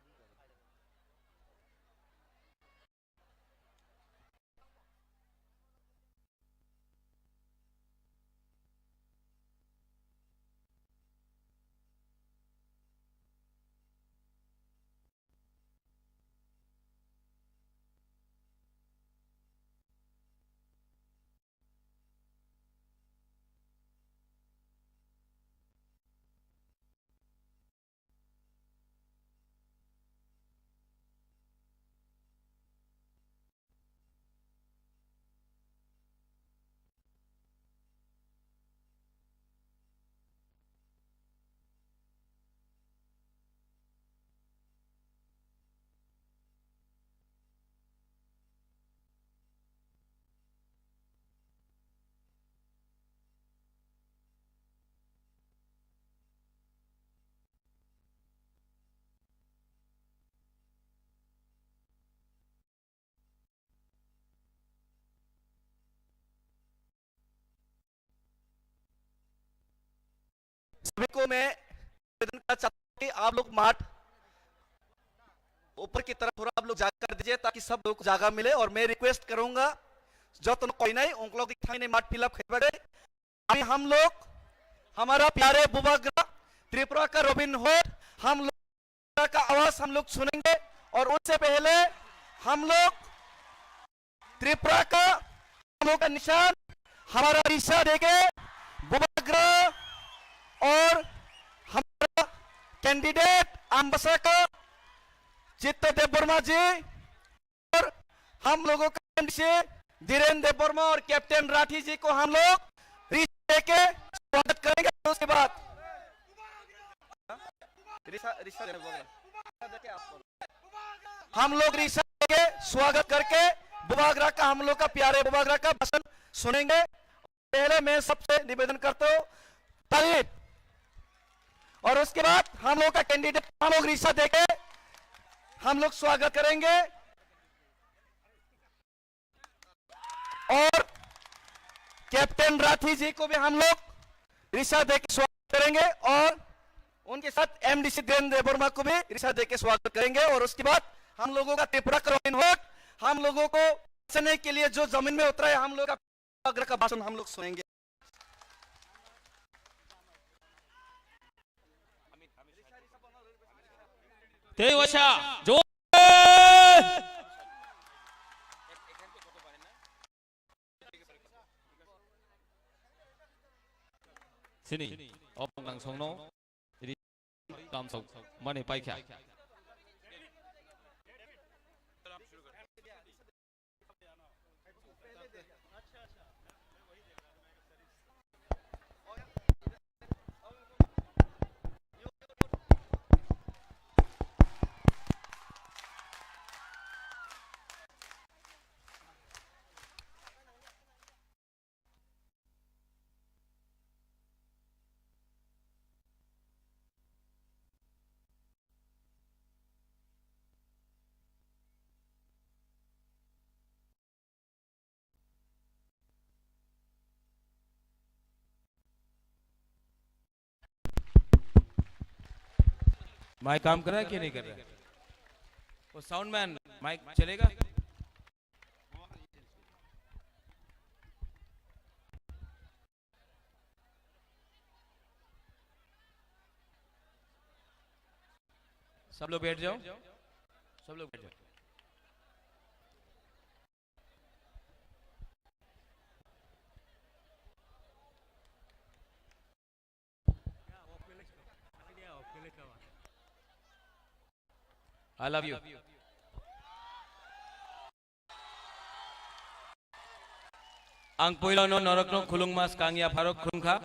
सभी को मैं निवेदन करना चाहता हूँ कि आप लोग माठ ऊपर की तरफ थोड़ा आप लोग जाकर दीजिए, ताकि सब लोग को जगह मिले। और मैं रिक्वेस्ट करूंगा, जो तुम कोई नहीं, उन लोग दिखाई नहीं, माठ फिलअप खेल बैठे। अभी हम लोग हमारा प्यारे बुबाग्रा, त्रिपुरा का रॉबिन हुड, हम लोग का आवाज हम लोग सुनेंगे। और उससे पहले हम लोग त्रिपुरा का, हम लोग का निशान, हमारा रिसा देके बुबाग्रा और हमारा कैंडिडेट अम्बासा का चित्त देव वर्मा जी और हम लोगों का एमडीसी धीरेन देव वर्मा और कैप्टन राठी जी को हम लोग रिसा देके स्वागत करेंगे। उसके बाद रिसा, रिसा देव वर्मा। हम लोग रिसा के स्वागत करके बुबाग्रा का, हम लोग का प्यारे बुबाग्रा का भाषण सुनेंगे। पहले मैं सबसे निवेदन करता हूँ, ताली। और उसके बाद हम लोग का कैंडिडेट, हम लोग रिसा देके हम लोग स्वागत करेंगे। और कैप्टन राठी जी को भी हम लोग रिसा देके स्वागत करेंगे और उनके साथ एमडीसी धीरेन देव वर्मा को भी रिसा देके स्वागत करेंगे। और उसके बाद हम लोगों का त्रिपुरा का रॉबिन हुड, हम लोगों को बचाने के लिए जो जमीन में उतरा है, हम लोग का बुबाग्रा का भाषण हम लोग सुनेंगे। Tei waisa, jo. Sini, opong nang songno, ri, kam sok, mani paikha. Mike काम कर रहा है कि नहीं कर रहा है? वो साउंड मैन, माइक चलेगा? सब लोग बैठ जाओ, सब लोग बैठ जाओ। I love you. Ang puilono norokno khulungma skang ya pharok khulungkha.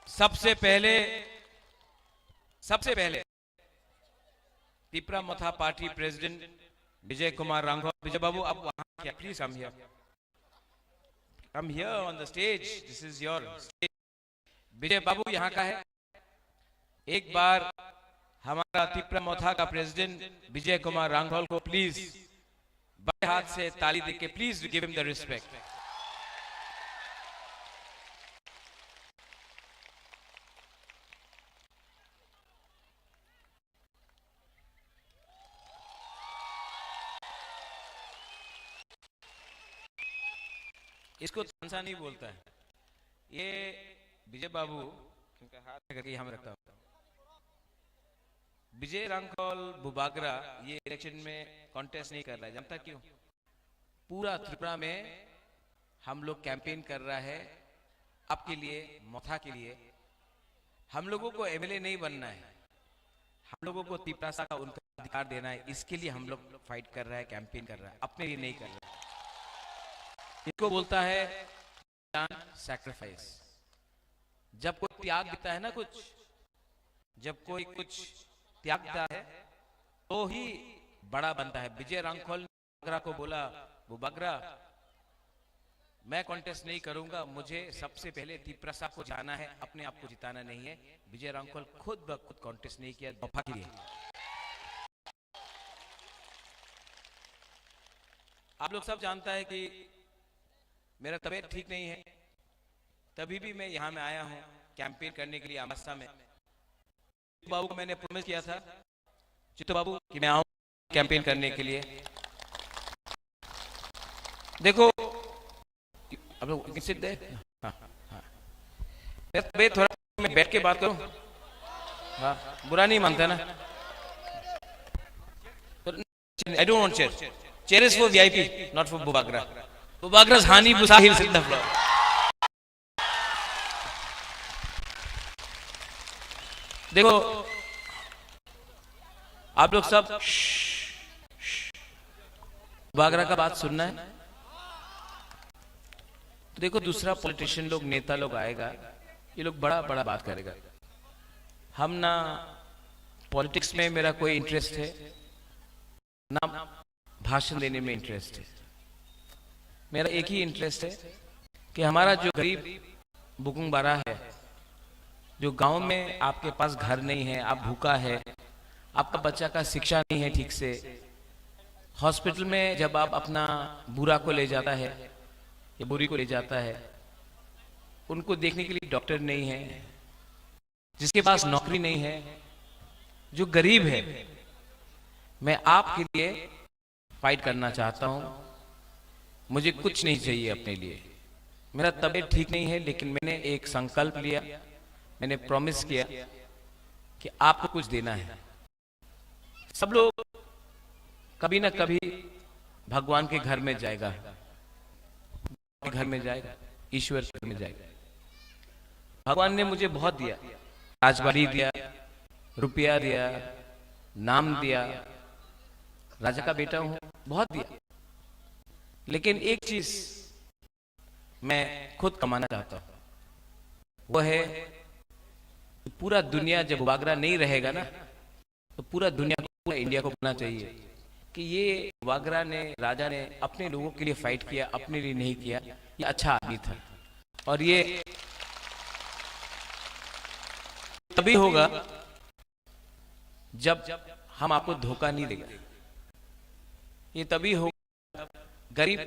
सबसे पहले, सबसे पहले Tipra Motha Party President Vijay Kumar Ranghol. Vijay Babu, आप वहाँ क्या? Please come here. Come here on the stage. This is your stage. विजय बाबू यहाँ का है। एक बार हमारा तिप्रा मोथा का प्रेसिडेंट विजय कुमार रांघोल को प्लीज बड़े हाथ से ताली देके please give him the respect. इसको तानसा नहीं बोलता है। ये विजय बाबू, इनका हाथ करके यहाँ रखता हूँ। विजय रांखल बुबागरा ये इलेक्शन में कॉन्टेस्ट नहीं कर रहा है, जानता क्यों? पूरा त्रिपुरा में हम लोग कैंपेन कर रहा है आपके लिए, मोथा के लिए। हम लोगों को एमएलए नहीं बनना है, हम लोगों को तिपरासा का उनका अधिकार देना है, इसके लिए हम लोग फाइट कर रहा है, कैंपेन कर रहा है, अपने लिए नहीं कर रहा है। इसको बोलता है जान सैक्रिफाइस। जब कोई त्याग देता है ना कुछ, जब कोई कुछ त्यागता है तो ही बड़ा बनता है। विजय रांखल बुबागरा को बोला, बुबागरा, मैं कॉन्टेस्ट नहीं करूंगा, मुझे सबसे पहले तिपरासा को जिताना है, अपने आप को जिताना नहीं है। विजय रांखल खुद ब खुद कॉन्टेस्ट नहीं किया मोथा के लिए। आप लोग सब जानता है कि मेरा तबीयत ठीक नहीं है, तभी भी मैं यहाँ में आया हूँ कैंपेन करने के लिए अम्बासा में। बाबू को मैंने प्रॉमिस किया था, चित्तू बाबू, कि मैं आऊँ कैंपेन करने के लिए। देखो, आप लोग सिट दे। हाँ, हाँ। मैं, मैं थोड़ा, मैं बैठ के बात करूँ। हाँ, बुरा नहीं मानता ना? I don't want chair. Chair is for V I P, not for Bubagra. Bubagra's honey, Busa, he'll sit the floor. देखो, आप लोग सब बागरा का बात सुनना है। तो देखो, दूसरा पॉलिटिशियन लोग, नेता लोग आएगा, ये लोग बड़ा बड़ा बात करेगा। हम ना, पॉलिटिक्स में मेरा कोई इंटरेस्ट है, ना भाषण देने में इंटरेस्ट है। मेरा एक ही इंटरेस्ट है कि हमारा जो गरीब बुकुंग बारा है, जो गांव में आपके पास घर नहीं है, आप भूखा है, आपका बच्चा का शिक्षा नहीं है ठीक से, हॉस्पिटल में जब आप अपना बूढ़ा को ले जाता है या बूढ़ी को ले जाता है, उनको देखने के लिए डॉक्टर नहीं है, जिसके पास नौकरी नहीं है, जो गरीब है, मैं आपके लिए फाइट करना चाहता हूँ। मुझे कुछ नहीं चाहिए अपने लिए। मेरा तबीयत ठीक नहीं है, लेकिन मैंने एक संकल्प लिया, मैंने प्रॉमिस किया कि आपको कुछ देना है। सब लोग कभी ना कभी भगवान के घर में जाएगा, घर में जाएगा, ईश्वर के घर में जाएगा। भगवान ने मुझे बहुत दिया, राजबाड़ी दिया, रुपया दिया, नाम दिया, राजा का बेटा हूँ, बहुत दिया। लेकिन एक चीज मैं खुद कमाना चाहता हूँ, वो है कि पूरा दुनिया जब वागरा नहीं रहेगा ना, तो पूरा दुनिया को, पूरा इंडिया को बोलना चाहिए कि ये वागरा ने, राजा ने अपने लोगों के लिए फाइट किया, अपने लिए नहीं किया, ये अच्छा आदमी था। और ये तभी होगा जब हम आपको धोखा नहीं देगा। ये तभी होगा, गरीब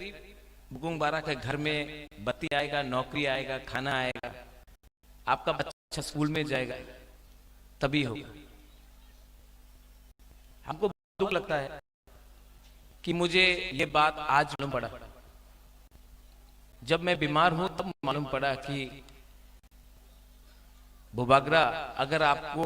बुकुंग बारा के घर में बत्ती आएगा, नौकरी आएगा, खाना आएगा, आपका बच्चा अच्छा स्कूल में जाएगा, तभी होगा। हमको दुख लगता है कि मुझे ये बात आज मालूम पड़ा। जब मैं बीमार हूँ, तब मालूम पड़ा कि बुबागरा, अगर आपको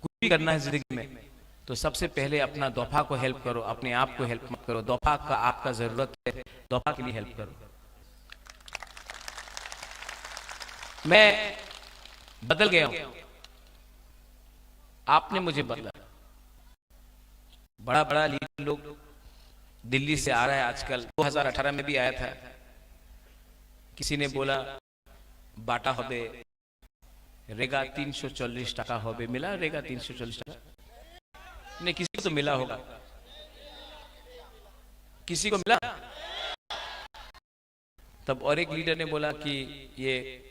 कुछ भी करना है जिंदगी में, तो सबसे पहले अपना दोफा को हेल्प करो, अपने आप को हेल्प मत करो। दोफा का आपका जरूरत है, दोफा के लिए हेल्प करो। मैं बदल गया हूँ, आपने मुझे बदला। बड़ा बड़ा लीडर लोग दिल्ली से आ रहा है आजकल, दो हज़ार अठारह में भी आया था। किसी ने बोला बाटा होबे, रेगा तीन सौ चालीस टका होबे, मिला रेगा तीन सौ चालीस टका? नहीं, किसी को तो मिला होगा, किसी को मिला? तब और एक लीडर ने बोला कि ये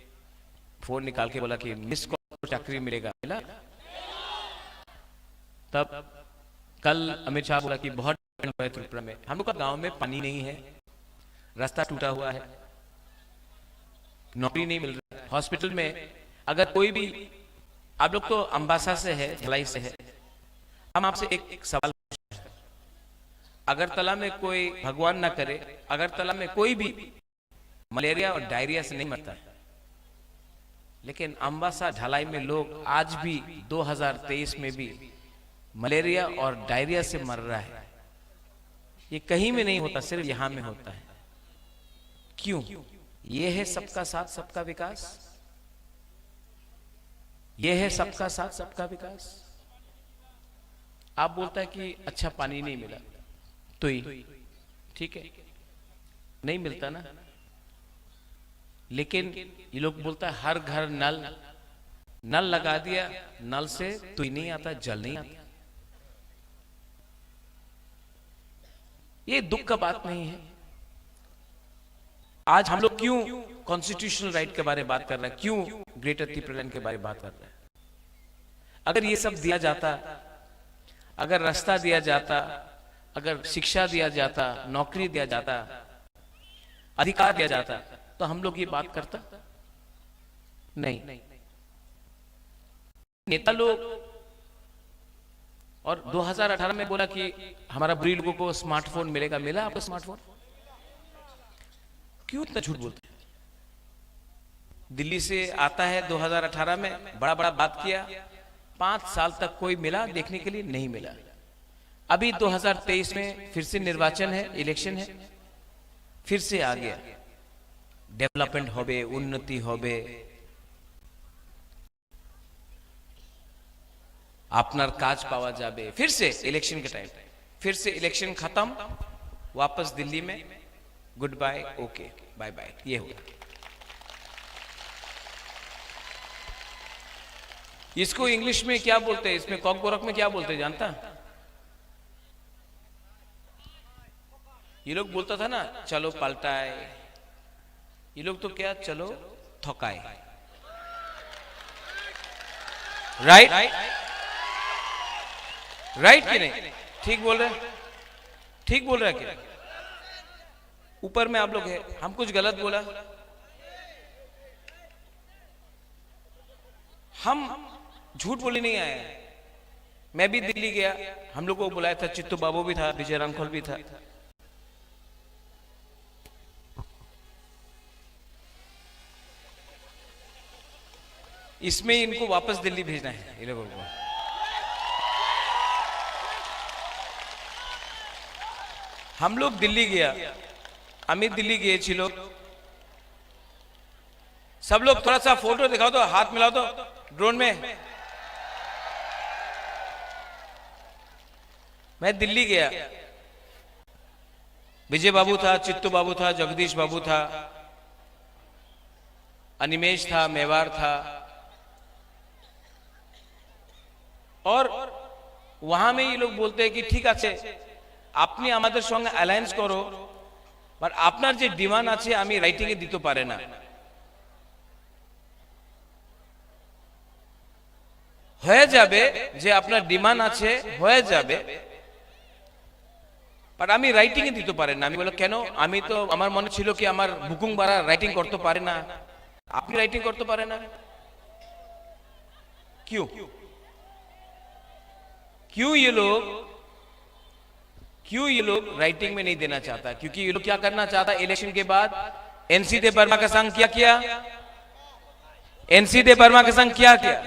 फोन निकाल के बोला कि मिस कॉल चाकरी मिलेगा, मिला? तब कल अमित शाह बोला कि बहुत डेवलपमेंट हुआ है त्रिपुरा में। हम लोग का गांव में पानी नहीं है, रास्ता टूटा हुआ है, नौकरी नहीं मिल रहा है। हॉस्पिटल में अगर कोई भी, आप लोग तो अम्बासा से है, भिलाई से है, हम आपसे एक, एक सवाल पूछते हैं। अगरतला में कोई, भगवान ना करे, अगरतला में कोई भी मलेरिया और डायरिया से नहीं मरता है, लेकिन अम्बासा ढलाई में लोग आज भी दो हज़ार तेईस में भी मलेरिया और डायरिया से मर रहा है। ये कहीं में नहीं होता, सिर्फ यहाँ में होता है। क्यों? ये है सबका साथ, सबका विकास। ये है सबका साथ, सबका विकास। आप बोलता है कि अच्छा पानी नहीं मिला, तो ही ठीक है, नहीं मिलता ना। लेकिन ये लोग बोलता है हर घर नल, नल लगा दिया, नल से तुई नहीं आता, जल नहीं आता। ये दुख का बात नहीं है? आज हम लोग क्यों कॉन्स्टिट्यूशनल राइट के बारे में बात कर रहे हैं, क्यों ग्रेटर तिप्रालैंड के बारे में बात कर रहे हैं? अगर ये सब दिया जाता, अगर रास्ता दिया जाता, अगर शिक्षा दिया जाता, नौकरी दिया जाता, अधिकार दिया जाता, तो हम लोग ये बात करता? नहीं। नेता लोग, और दो हज़ार अठारह में बोला कि हमारा बुरी लोगों को स्मार्टफोन मिलेगा, मिला आपको स्मार्टफोन? क्यों इतना झूठ बोलते हैं? दिल्ली से आता है दो हज़ार अठारह में, बड़ा बड़ा बात किया, पाँच साल तक कोई मिला देखने के लिए नहीं मिला। अभी दो हज़ार तेईस में फिर से निर्वाचन है, इलेक्शन है, फिर से आ गया। डेवलपमेंट होबे, उन्नति होबे, আপনার কাজ পাওয়া যাবে। फिर से इलेक्शन के टाइम, फिर से इलेक्शन खत्म, वापस दिल्ली में, good bye, okay, bye bye, ये हुआ। इसको इंग्लिश में क्या बोलते हैं, इसमें कॉकबोरक में क्या बोलते हैं, जानता? ये लोग बोलता था ना, चलो पलटाए, ये लोग तो क्या, चलो थकाए। राइट? राइट कि नहीं? ठीक बोल रहे हैं? ठीक बोल रहा है कि नहीं? ऊपर में आप लोग हैं, हम कुछ गलत बोला? हम झूठ बोले नहीं आए। मैं भी दिल्ली गया, हम लोग को बुलाया था, चित्तू बाबू भी था, विजय रामखोल भी था। इसमें इनको वापस दिल्ली भेजना है, ये लोगों को। हम लोग दिल्ली गया, আমি দিল্লি গিয়েছিল। सब लोग थोड़ा सा फोटो दिखाओ तो, हाथ मिलाओ तो ड्रोन में। मैं दिल्ली गया, विजय बाबू था, चित्तू बाबू था, जगदीश बाबू था, अनिमेश था, मेवार था। और वहां में ये लोग बोलते हैं कि ठीक আছে, আপনি আমাদের সঙ্গে অ্যালায়েন্স করো, বাট আপনার যে ডিমান্ড আছে আমি রাইটিং এ দিতে পারে না। হয়ে যাবে, যে আপনার ডিমান্ড আছে হয়ে যাবে, বাট আমি রাইটিং এ দিতে পারে না। আমি বললাম, কেন? আমি তো, আমার মনে ছিল কি আমার বুকুং বারা রাইটিং করতে পারে না, আপনি রাইটিং করতে পারে না। क्यों? क्यों ये लोग, क्यों ये लोग राइटिंग में नहीं देना चाहता? क्योंकि ये लोग क्या करना चाहता है इलेक्शन के बाद? एनसी देबबर्मा के संग क्या किया? एनसी देबबर्मा के संग क्या किया?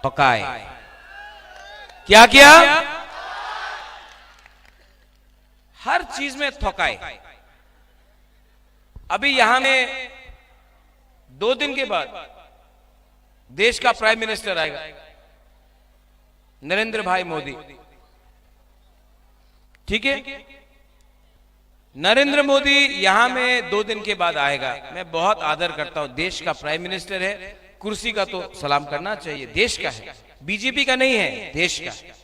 थकाए। क्या किया? हर चीज में थकाए। अभी यहां में दो दिन के बाद देश का प्राइम मिनिस्टर आएगा, नरेंद्र भाई मोदी। ठीक है, नरेंद्र मोदी यहां में दो दिन के बाद आएगा। मैं बहुत आदर करता हूं, देश का प्राइम मिनिस्टर है, कुर्सी का तो सलाम करना चाहिए, देश का है, बीजेपी का नहीं है, देश का है।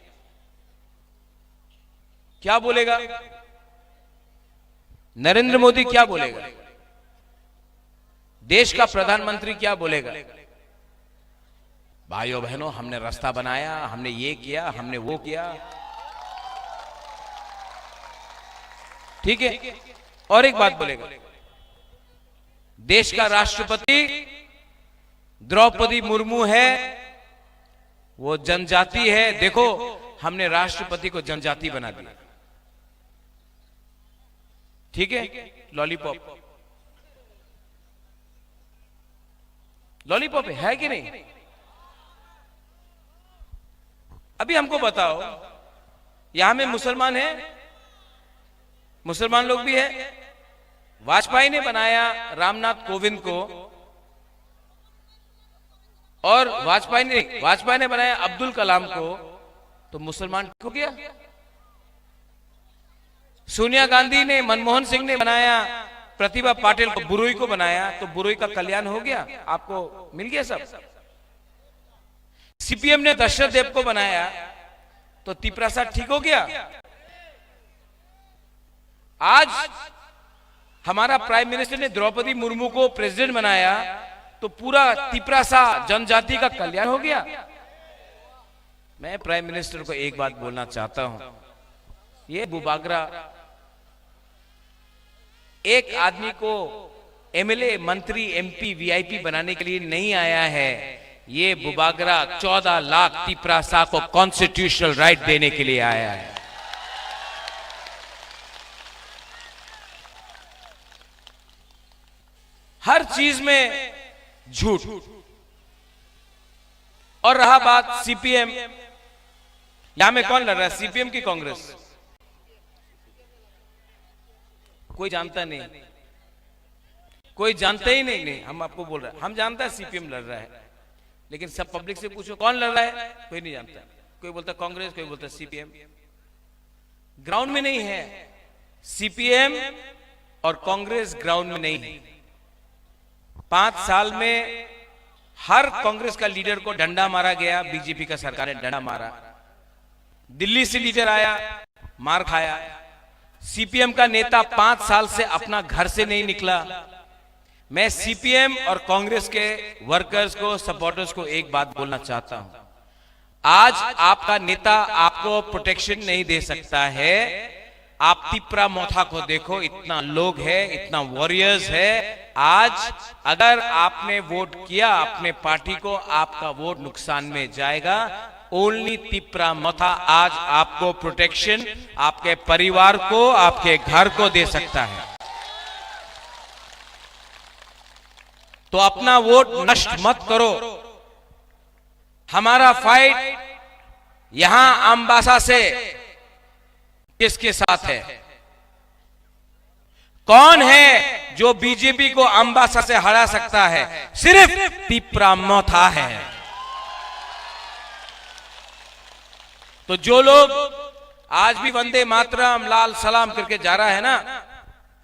क्या बोलेगा नरेंद्र मोदी, क्या बोलेगा? देश का प्रधानमंत्री क्या बोलेगा? भाइयों बहनों, हमने रास्ता बनाया, हमने ये किया, हमने वो किया। ठीक है, और एक बात बोलेगा, देश का राष्ट्रपति द्रौपदी मुर्मू है, वो जनजाति है। देखो, हमने राष्ट्रपति को जनजाति बना दिया। ठीक है, लॉलीपॉप, लॉलीपॉप है कि नहीं? अभी हमको बताओ, यहां में मुसलमान है, मुसलमान लोग भी है। वाजपेयी ने बनाया रामनाथ कोविंद को, और वाजपेयी ने, वाजपेयी ने बनाया अब्दुल कलाम को, तो मुसलमान ठीक हो गया। सोनिया गांधी ने, मनमोहन सिंह ने बनाया प्रतिभा पाटिल को, बुरोई को बनाया, तो बुरोई का कल्याण हो गया, आपको मिल गया सब। सीपीएम ने दशरथ देव को बनाया, तो तिपरासा ठीक हो गया। आज हमारा प्राइम मिनिस्टर ने द्रौपदी मुर्मू को प्रेसिडेंट बनाया, तो पूरा तिपरासा जनजाति का कल्याण हो गया। मैं प्राइम मिनिस्टर को एक बात बोलना चाहता हूं, ये बुबागरा, एक आदमी को एमएलए, मंत्री, एमपी, वीआईपी बनाने के लिए नहीं आया है। ये बुबागरा चौदह लाख तिपरासा को कॉन्स्टिट्यूशनल राइट देने के लिए आया है। हर चीज में झूठ। और रहा बात सीपीएम, यहां में कौन लड़ रहा है, सीपीएम की कांग्रेस? कोई जानता नहीं, कोई जानता ही नहीं। नहीं, हम आपको बोल रहे हैं, हम जानता है सीपीएम लड़ रहा है, लेकिन सब पब्लिक से पूछो कौन लड़ रहा है, कोई नहीं जानता। कोई बोलता कांग्रेस, कोई बोलता सीपीएम। ग्राउंड में नहीं है, सीपीएम और कांग्रेस ग्राउंड में नहीं है। पांच साल में हर कांग्रेस का लीडर को डंडा मारा गया, बीजेपी का सरकार ने डंडा मारा। दिल्ली से लीडर आया, मार खाया। सीपीएम का नेता पांच साल से अपना घर से नहीं निकला। मैं सीपीएम और कांग्रेस के वर्कर्स को, सपोर्टर्स को एक बात बोलना चाहता हूं। आज आपका नेता आपको प्रोटेक्शन नहीं दे सकता है। आप तिपरा मोथा को देखो, इतना लोग है, इतना वॉरियर्स है। आज अगर आपने वोट किया अपने पार्टी को, आपका वोट नुकसान में जाएगा। ओनली तिपरा मोथा आज आपको प्रोटेक्शन, आपके परिवार को, आपके घर को दे सकता है। तो अपना वोट नष्ट मत करो। हमारा फाइट यहां अम्बासा से किसके साथ है? कौन है जो बीजेपी को अम्बासा से हरा सकता है? सिर्फ तिपरा मोथा है। तो जो लोग आज भी वंदे मातरम, लाल सलाम करके जा रहा है ना,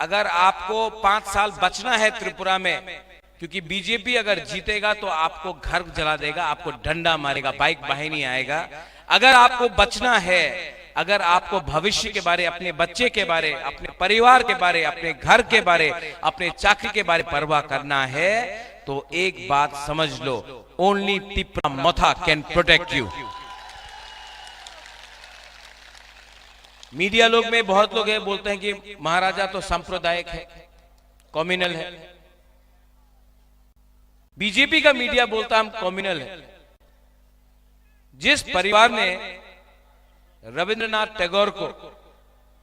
अगर आपको पांच साल बचना है त्रिपुरा में, क्योंकि बीजेपी अगर जीतेगा तो आपको घर जला देगा, आपको डंडा मारेगा, बाइक बाहिनी आएगा। अगर आपको बचना है, अगर आपको भविष्य के बारे, अपने बच्चे के बारे, अपने परिवार के बारे, अपने घर के बारे, अपने चाकरी के बारे परवाह करना है, तो एक बात समझ लो, ओनली तिपरा मोथा कैन प्रोटेक्ट यू। मीडिया लोग में बहुत लोग हैं, बोलते हैं कि महाराजा तो सांप्रदायिक है, कम्युनल है। बीजेपी का मीडिया बोलता हम कम्युनल है। जिस परिवार ने रविंद्रनाथ टैगोर को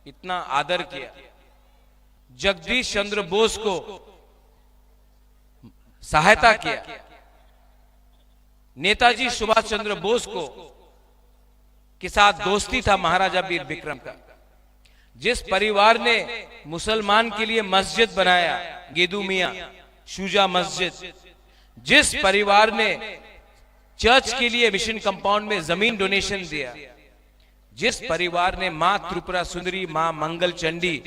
इतना आदर किया, जगदीश चंद्र बोस को सहायता किया, नेताजी सुभाष चंद्र बोस को के साथ दोस्ती था महाराजा वीर विक्रम का। जिस परिवार ने मुसलमान के लिए मस्जिद बनाया, गेदू मियाँ, शुजा मस्जिद, जिस परिवार ने चर्च के लिए मिशन कंपाउंड में जमीन डोनेशन दिया, जिस परिवार ने माँ त्रिपुरा सुंदरी, माँ मंगल चंडी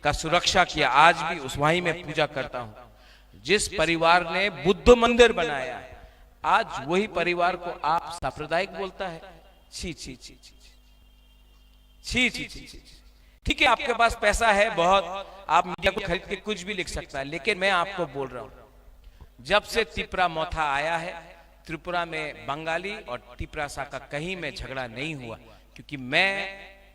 का सुरक्षा किया, आज भी उस वहीं में पूजा करता हूँ। जिस परिवार ने बुद्ध मंदिर बनाया, आज वही परिवार को आप सांप्रदायिक बोलता है। छी, छी, छी, छी, छी। छी, छी, छी, छी, छी। ठीक है, आपके पास पैसा है बहुत, आप मीडिया को खरीद के कुछ भी लिख सकता है, लेकिन मैं आपको बोल रहा हूँ, जब से तिपरा मोथा आया है, त्रिपुरा में बंगाली और तिपरासा का कहीं में झगड़ा नहीं हुआ, क्योंकि मैं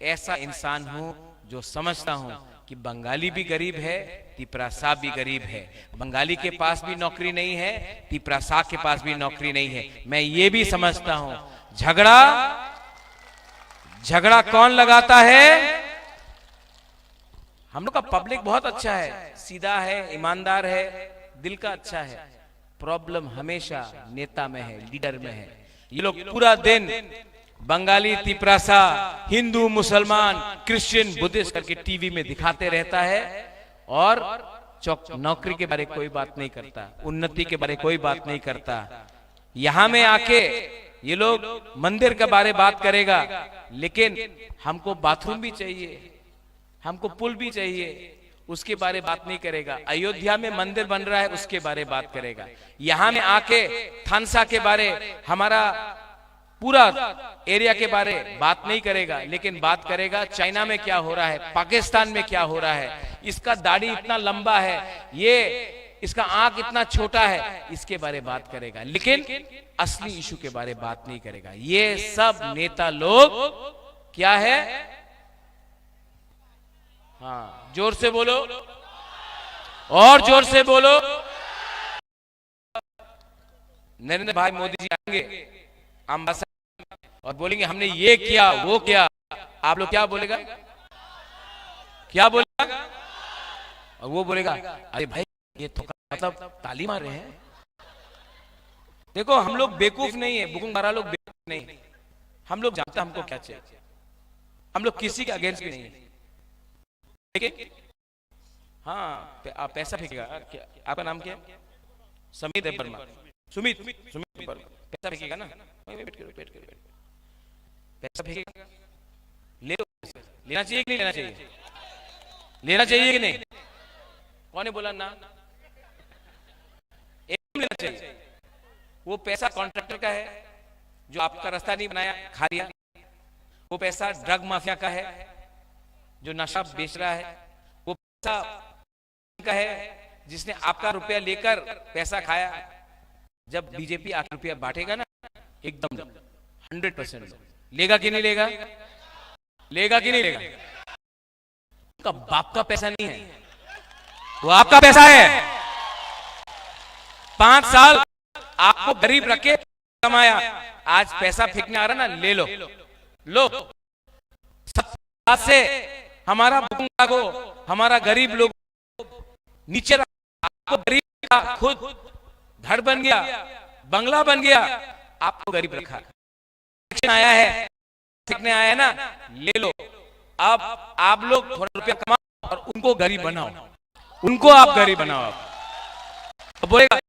ऐसा इंसान हूँ जो समझता हूँ कि बंगाली भी गरीब है, तिपरासा भी गरीब है। बंगाली के पास भी नौकरी नहीं है, तिपरासा के पास भी नौकरी नहीं है। मैं ये भी समझता हूँ, झगड़ा, झगड़ा कौन लगाता है? हम लोग का पब्लिक बहुत अच्छा है, सीधा है, ईमानदार है, दिल का अच्छा है। प्रॉब्लम हमेशा नेता में है, लीडर में है। ये लोग पूरा दिन बंगाली, तिपरासा, हिंदू, मुसलमान, क्रिश्चियन, बुद्धिस्ट करके टीवी में दिखाते रहता है और चौक नौकरी के बारे कोई बात नहीं करता, उन्नति के बारे कोई बात नहीं करता। यहाँ में आके ये लोग मंदिर के बारे बात करेगा, लेकिन हमको बाथरूम भी चाहिए, हमको पुल भी चाहिए, उसके बारे बात नहीं करेगा। अयोध्या में मंदिर बन रहा है, उसके बारे बात करेगा। यहाँ में आके थानसा के बारे, हमारा पूरा एरिया के बारे बात नहीं करेगा, लेकिन बात करेगा चाइना में क्या हो रहा है, पाकिस्तान में क्या हो रहा है, इसका दाढ़ी इतना लंबा है, ये इसका आंख इतना छोटा है, इसके बारे बात करेगा, लेकिन असली इशू के बारे बात नहीं करेगा। ये सब नेता लोग क्या है? हाँ, जोर से बोलो। और जोर से बोलो। नरेंद्र भाई मोदी जी आएंगे अम्बासडर और बोलेंगे, "हमने ये किया, वो किया।" आप लोग क्या बोलेगा? क्या बोलेगा? और वो बोलेगा, "अरे भाई, ये तो मतलब ताली मार रहे हैं।" देखो, हम लोग बेवकूफ नहीं है, बुकुंग बारा लोग बेवकूफ नहीं है। हम लोग जानते हैं हमको क्या चाहिए। हम लोग किसी के अगेंस्ट भी नहीं है। लेकिन हाँ, पे-, आप पैसा फेंकेगा। क्या, आपका नाम क्या है? समीर देव वर्मा। सुमित, सुमित देव वर्मा। पैसा फेंकेगा ना? वहीं पे बैठ के, बैठ के, बैठ के। पैसा फेंकेगा? ले लो। लेना चाहिए कि नहीं लेना चाहिए? लेना चाहिए कि नहीं? कौन ने बोला ना? एकदम लेना चाहिए। वो पैसा कॉन्ट्रैक्टर का है, जो आपका रास्ता नहीं बनाया, खा लिया। वो पैसा ड्रग माफिया का है, जो नशा बेच रहा है। वो पैसा का है, जिसने आपका रुपया लेकर पैसा खाया। जब बीजेपी आके रुपया बांटेगा ना, एकदम हंड्रेड परसेंट लेगा कि नहीं लेगा? लेगा कि नहीं लेगा? उनका बाप का पैसा नहीं है, वो आपका पैसा है। पांच साल आपको गरीब रख के कमाया, आज पैसा फेंकने आ रहा ना, ले लो, लो। सब हाथ से हमारा भूखा को, हमारा गरीब लोग नीचे रखा, आपको गरीब का खुद घर बन गया, बंगला बन गया, आपको गरीब रखा। इलेक्शन आया है, सीखने आया है ना, ले लो। अब आप लोग थोड़ा रुपया कमाओ और उनको गरीब बनाओ, उनको आप गरीब बनाओ। आप तो बोलेगा,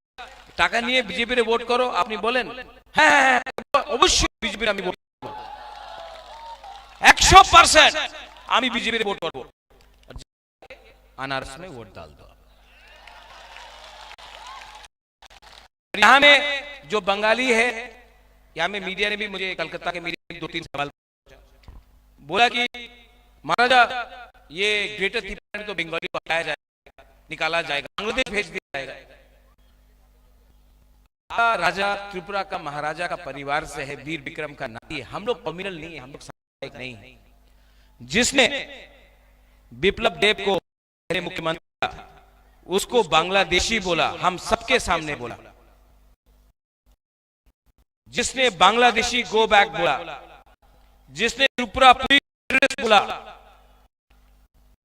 "টাকা নিয়ে বিজেপিরে ভোট করো", আপনি বলেন, "হ্যাঁ, হ্যাঁ, হ্যাঁ, অবশ্যই বিজেপির আমি ভোট করবো, একশো পার্সেন্ট আমি বিজেপির ভোট করবো।" আনারস মে ভোট ডাল দো। और यहाँ में जो बंगाली है, यहाँ में मीडिया ने भी मुझे, कलकत्ता के मीडिया ने दो तीन सवाल बोला कि महाराजा, ये ग्रेटर त्रिपुरा में तो बंगाली को हटाया जाएगा, निकाला जाएगा, बांग्लादेश भेज दिया जाएगा। राजा त्रिपुरा का महाराजा का परिवार से है, वीर विक्रम का नाती है। हम लोग कम्युनल नहीं है, हम लोग सांप्रदायिक नहीं है। जिसने विप्लव देव को पहले मुख्यमंत्री था, उसको बांग्लादेशी बोला, हम सबके सामने बोला। जिसने बांग्लादेशी गो बैक बोला, जिसने त्रिपुरा पुलिस टेररिस्ट बोला,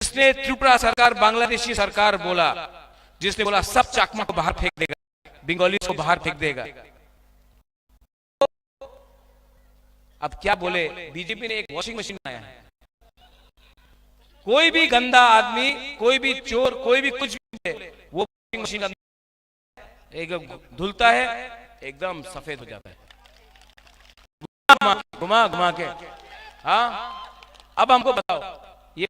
जिसने त्रिपुरा सरकार बांग्लादेशी सरकार बोला, जिसने बोला सब चाकमा को बाहर फेंक देगा, बंगाली को बाहर फेंक देगा। अब क्या बोले, बीजेपी ने एक वॉशिंग मशीन बनाया है। कोई भी गंदा आदमी, कोई भी चोर, कोई भी कुछ भी बोले, वो वॉशिंग मशीन का एक धुलता है, एकदम सफेद हो जाता है। घुमा, घुमा, घुमा के। हाँ, अब हमको बताओ, ये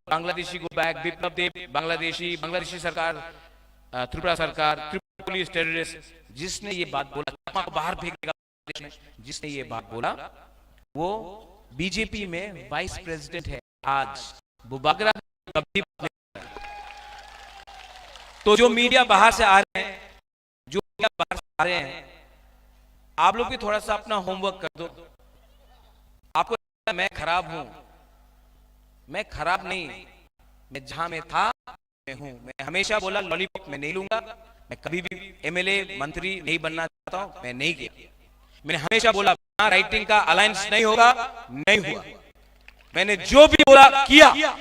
बांग्लादेशी गो बैक, विप्लव देव, बांग्लादेशी, बांग्लादेशी सरकार, अ, त्रिपुरा सरकार, त्रिपुरा पुलिस टेररिस्ट, जिसने ये बात बोला, चकमा को बाहर फेंक देगा, जिसने ये बात बोला, वो बीजेपी में वाइस प्रेसिडेंट है आज। बुबागरा कभी बात नहीं। तो जो मीडिया बाहर से आ रहे हैं, जो मीडिया बाहर से आ रहे हैं, आप लोग भी थोड़ा सा अपना होमवर्क कर दो। आपको लगता है मैं खराब हूं, मैं खराब नहीं, मैं जहां में था, मैं हूं। मैं हमेशा बोला, लॉलीपॉप मैं नहीं लूंगा, मैं कभी भी एमएलए मंत्री नहीं बनना चाहता हूं, मैं नहीं किया। मैंने हमेशा बोला, बिना राइटिंग का अलायंस नहीं होगा, नहीं हुआ। मैंने जो भी बोला, किया।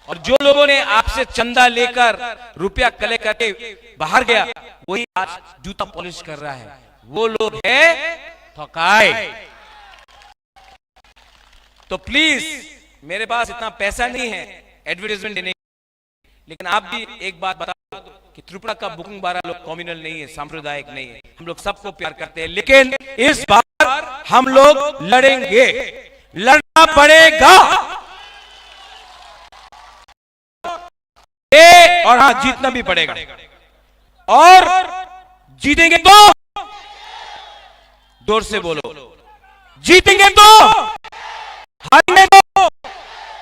और जो लोगों ने आपसे चंदा लेकर, रुपया कलेक्ट करके बाहर गया, वही आज जूता पॉलिश कर रहा है। वो लोग है ठकाई। तो प्लीज, मेरे पास इतना पैसा नहीं है एडवर्टाइजमेंट देने, लेकिन आप भी एक बात बता दो कि त्रिपुरा का बुकुंग बारा लोग कम्युनल नहीं है, सांप्रदायिक नहीं है, हम लोग सबको प्यार करते हैं, लेकिन इस बार हम लोग लड़ेंगे, लड़ना पड़ेगा। ए, और हाँ, जीतना भी पड़ेगा। और जीतेंगे तो, जोर से बोलो, जीतेंगे तो, हारेंगे तो,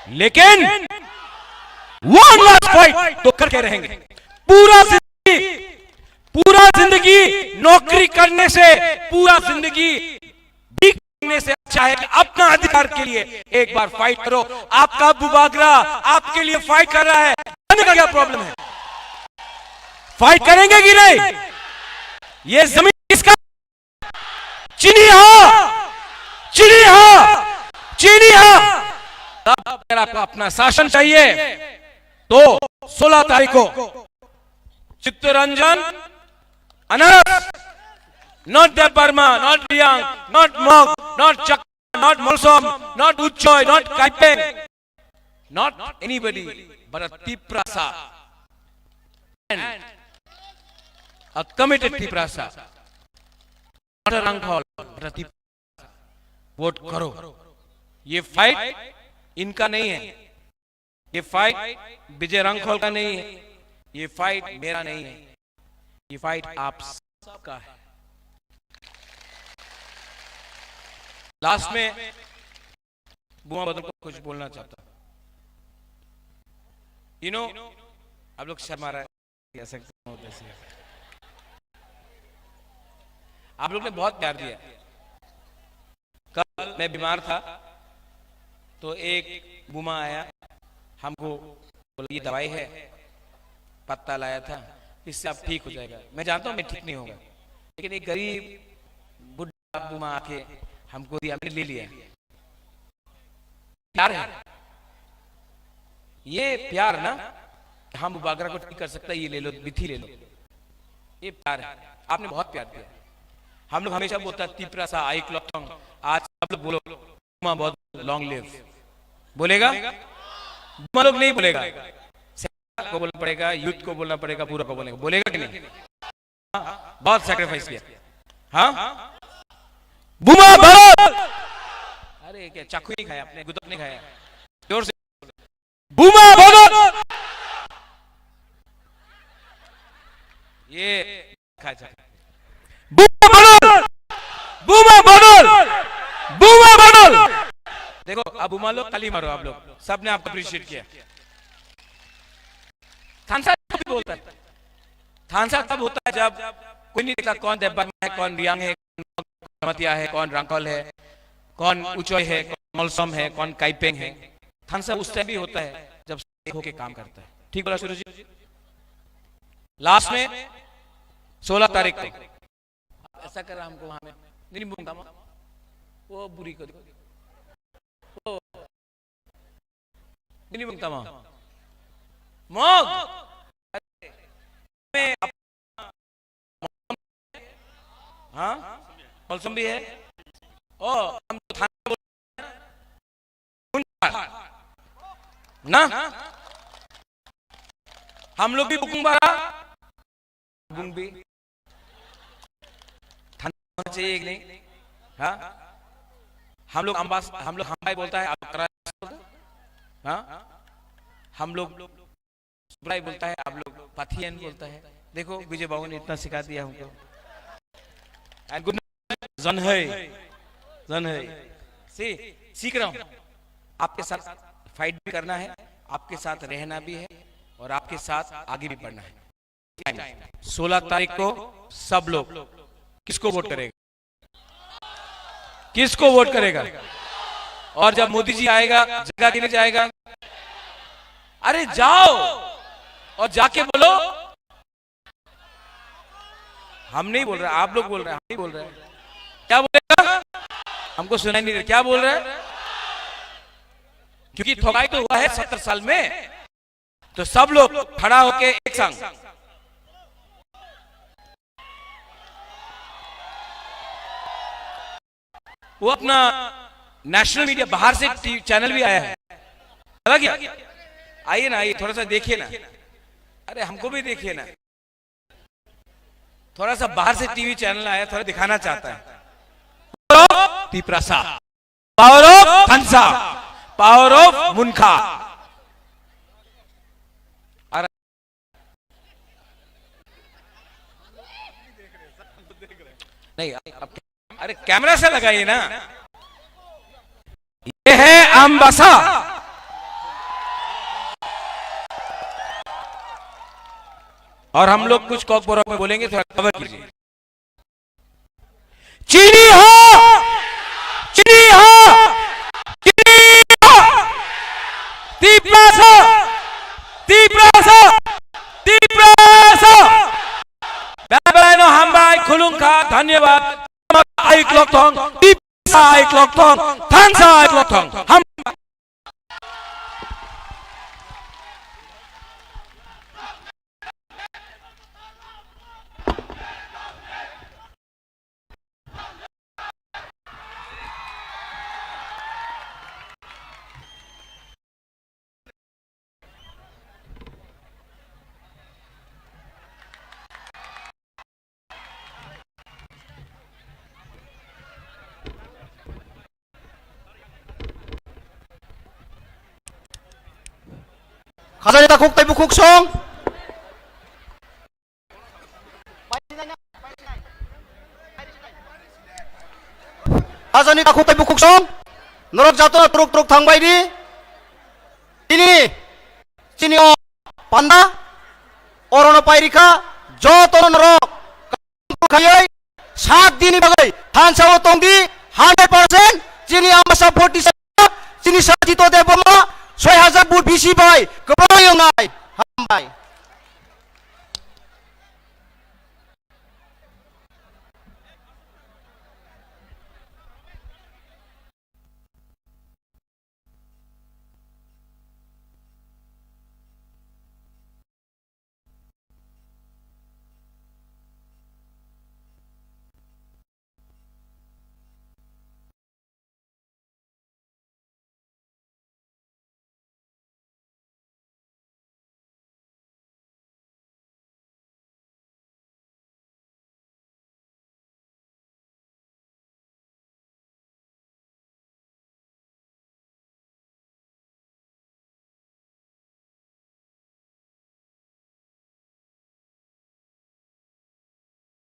लेकिन वन लास्ट फाइट तो करके रहेंगे। पूरा जिंदगी, पूरा जिंदगी नौकरी करने से, पूरा जिंदगी भीख मांगने से अच्छा है कि अपना अधिकार के लिए एक बार फाइट करो। आपका बुबागरा आपके लिए फाइट कर रहा है। करने का क्या प्रॉब्लम है? फाइट करेंगे कि नहीं? ये जमीन किसका? चीनी हा, चीनी हा, चीनी हा। तब अगर आपको अपना शासन चाहिए तो सोलह तारीख को चित्तरंजन, अनारस, not Debbarma, not Reang, not Mog, not Chakma, not Molsom, not Utchoi, not Kaipeng, not anybody but a Tiprasa and a committed Tiprasa, not a Rangkhol but a Tiprasa. Vote करो। ये फाइट इनका नहीं है, ये फाइट विजय रांखल का नहीं है, ये फाइट मेरा नहीं है, ये फाइट आप सबका है। लास्ट में बुमा बदल को कुछ बोलना चाहता हूँ। यू नो, आप लोग शर्मा रहे, ऐसा क्यों होता है? आप लोग ने बहुत प्यार दिया। कल मैं बीमार था, तो एक बुमा आया, हमको बोला, "ये दवाई है, पत्ता लाया था, इससे आप ठीक हो जाएगा।" मैं जानता हूँ मैं ठीक नहीं होगा, लेकिन एक गरीब बुढ़ा बुमा आके हमको दिया, हमने ले लिया। प्यार है। ये प्यार ना, हम बागरा को ठीक कर सकता है, ये ले लो, बिथी ले लो। ये प्यार है। आपने बहुत प्यार दिया। हम लोग हमेशा बोलता है, "तिप्रासा, आई क्लथंग।" आज सब लोग बोलो, "बुमा बहुत long live।" बोलेगा? बुमा लोग नहीं बोलेगा। को बोलना पड़ेगा, यूथ को बोलना पड़ेगा, पूरा को बोलेगा। बोलेगा कि नहीं? बहुत सैक्रिफाइस किया। हाँ, बुमा बदल। अरे, क्या चाकू नहीं खाया आपने, गुदक नहीं खाया? जोर से, बुमा बदल। ये खाया चाकू। बुमा बदल, बुमा बदल, बुमा बदल। देखो, अब बुमा लोग ताली मारो, आप लोग सबने आपको अप्रिशिएट किया। थानसा भी बोलता है। थानसा तब होता है जब कोई नहीं देखता कौन देवबर्मा है, कौन रियांग है, कौन जमातिया है, कौन रांखल है, कौन उचोय है, कौन मलसम है, कौन काइपेंग है। थानसा उस टाइम भी होता है जब एक होके काम करता है। ठीक बोला सूरज जी? लास्ट में सोलह तारीख को आप ऐसा कर रहा हमको वहां में। Nini bung tamo? वो बुरी को। वो nini bung tamo? Mog. मैं अप-, हाँ, मौसम भी है। ओ, हम तो थाना बोल-, ना, हम लोग भी बुकुंग बारा, बुकुंग भी। ठंडा होना चाहिए कि नहीं? हाँ, हम लोग अम्बास, हम लोग हम्बाई बोलता है, आप लोग कराची बोलते हैं? हाँ, हम लोग सुब्राई बोलता है, आप लोग पाथियन बोलता है। देखो, विजय बाबू ने इतना सिखा दिया हमको। And good night, जन है, जन है। See, सीख रहा हूँ। आपके साथ फाइट भी करना है, आपके साथ रहना भी है और आपके साथ आगे भी बढ़ना है। सोलह तारीख को सब लोग किसको वोट करेगा? किसको वोट करेगा? और जब मोदी जी आएगा, जगह के लिए जाएगा, अरे जाओ और जाके बोलो, हम नहीं बोल रहे, आप लोग बोल रहे हैं, हम नहीं बोल रहे हैं। क्या बोलेगा? हमको सुनाई नहीं दे, क्या बोल रहे हैं? क्योंकि ठगाई तो हुआ है सत्तर साल में। तो सब लोग खड़ा होके एक संग, वो अपना नेशनल मीडिया, बाहर से टी-, चैनल भी आया है, चला गया? आइए ना, आइए, थोड़ा सा देखिए ना। अरे, हमको भी देखिए ना। थोड़ा सा बाहर से टीवी चैनल आया, थोड़ा दिखाना चाहता है। Power of Tiprasa, power of Thansa, power of Munkha। अरे नहीं, अब, अरे कैमरा से लगाइए ना। ये है अम्बासा। और हम लोग कुछ कॉकबरक में बोलेंगे, थोड़ा कवर कीजिए। चीनी हो, चीनी हो, चीनी हो। तिप्रासा, Tiprasa. klok thong, T P C hai klok thong, thansa hai klok thong. Ham- Khajani takhuk tei bukhuk song. Khajani takhuk tei bukhuk song. Norok jotono turuk turuk thangbai di. Tini chini o panda orono pairikha jotono norok khaioi sat dini bagwi thansa o tongdi hundred percent chini amasa vote di chini Sajito Debbarma soi hajar vote bisi bai kwbangma wngnai. Hambai.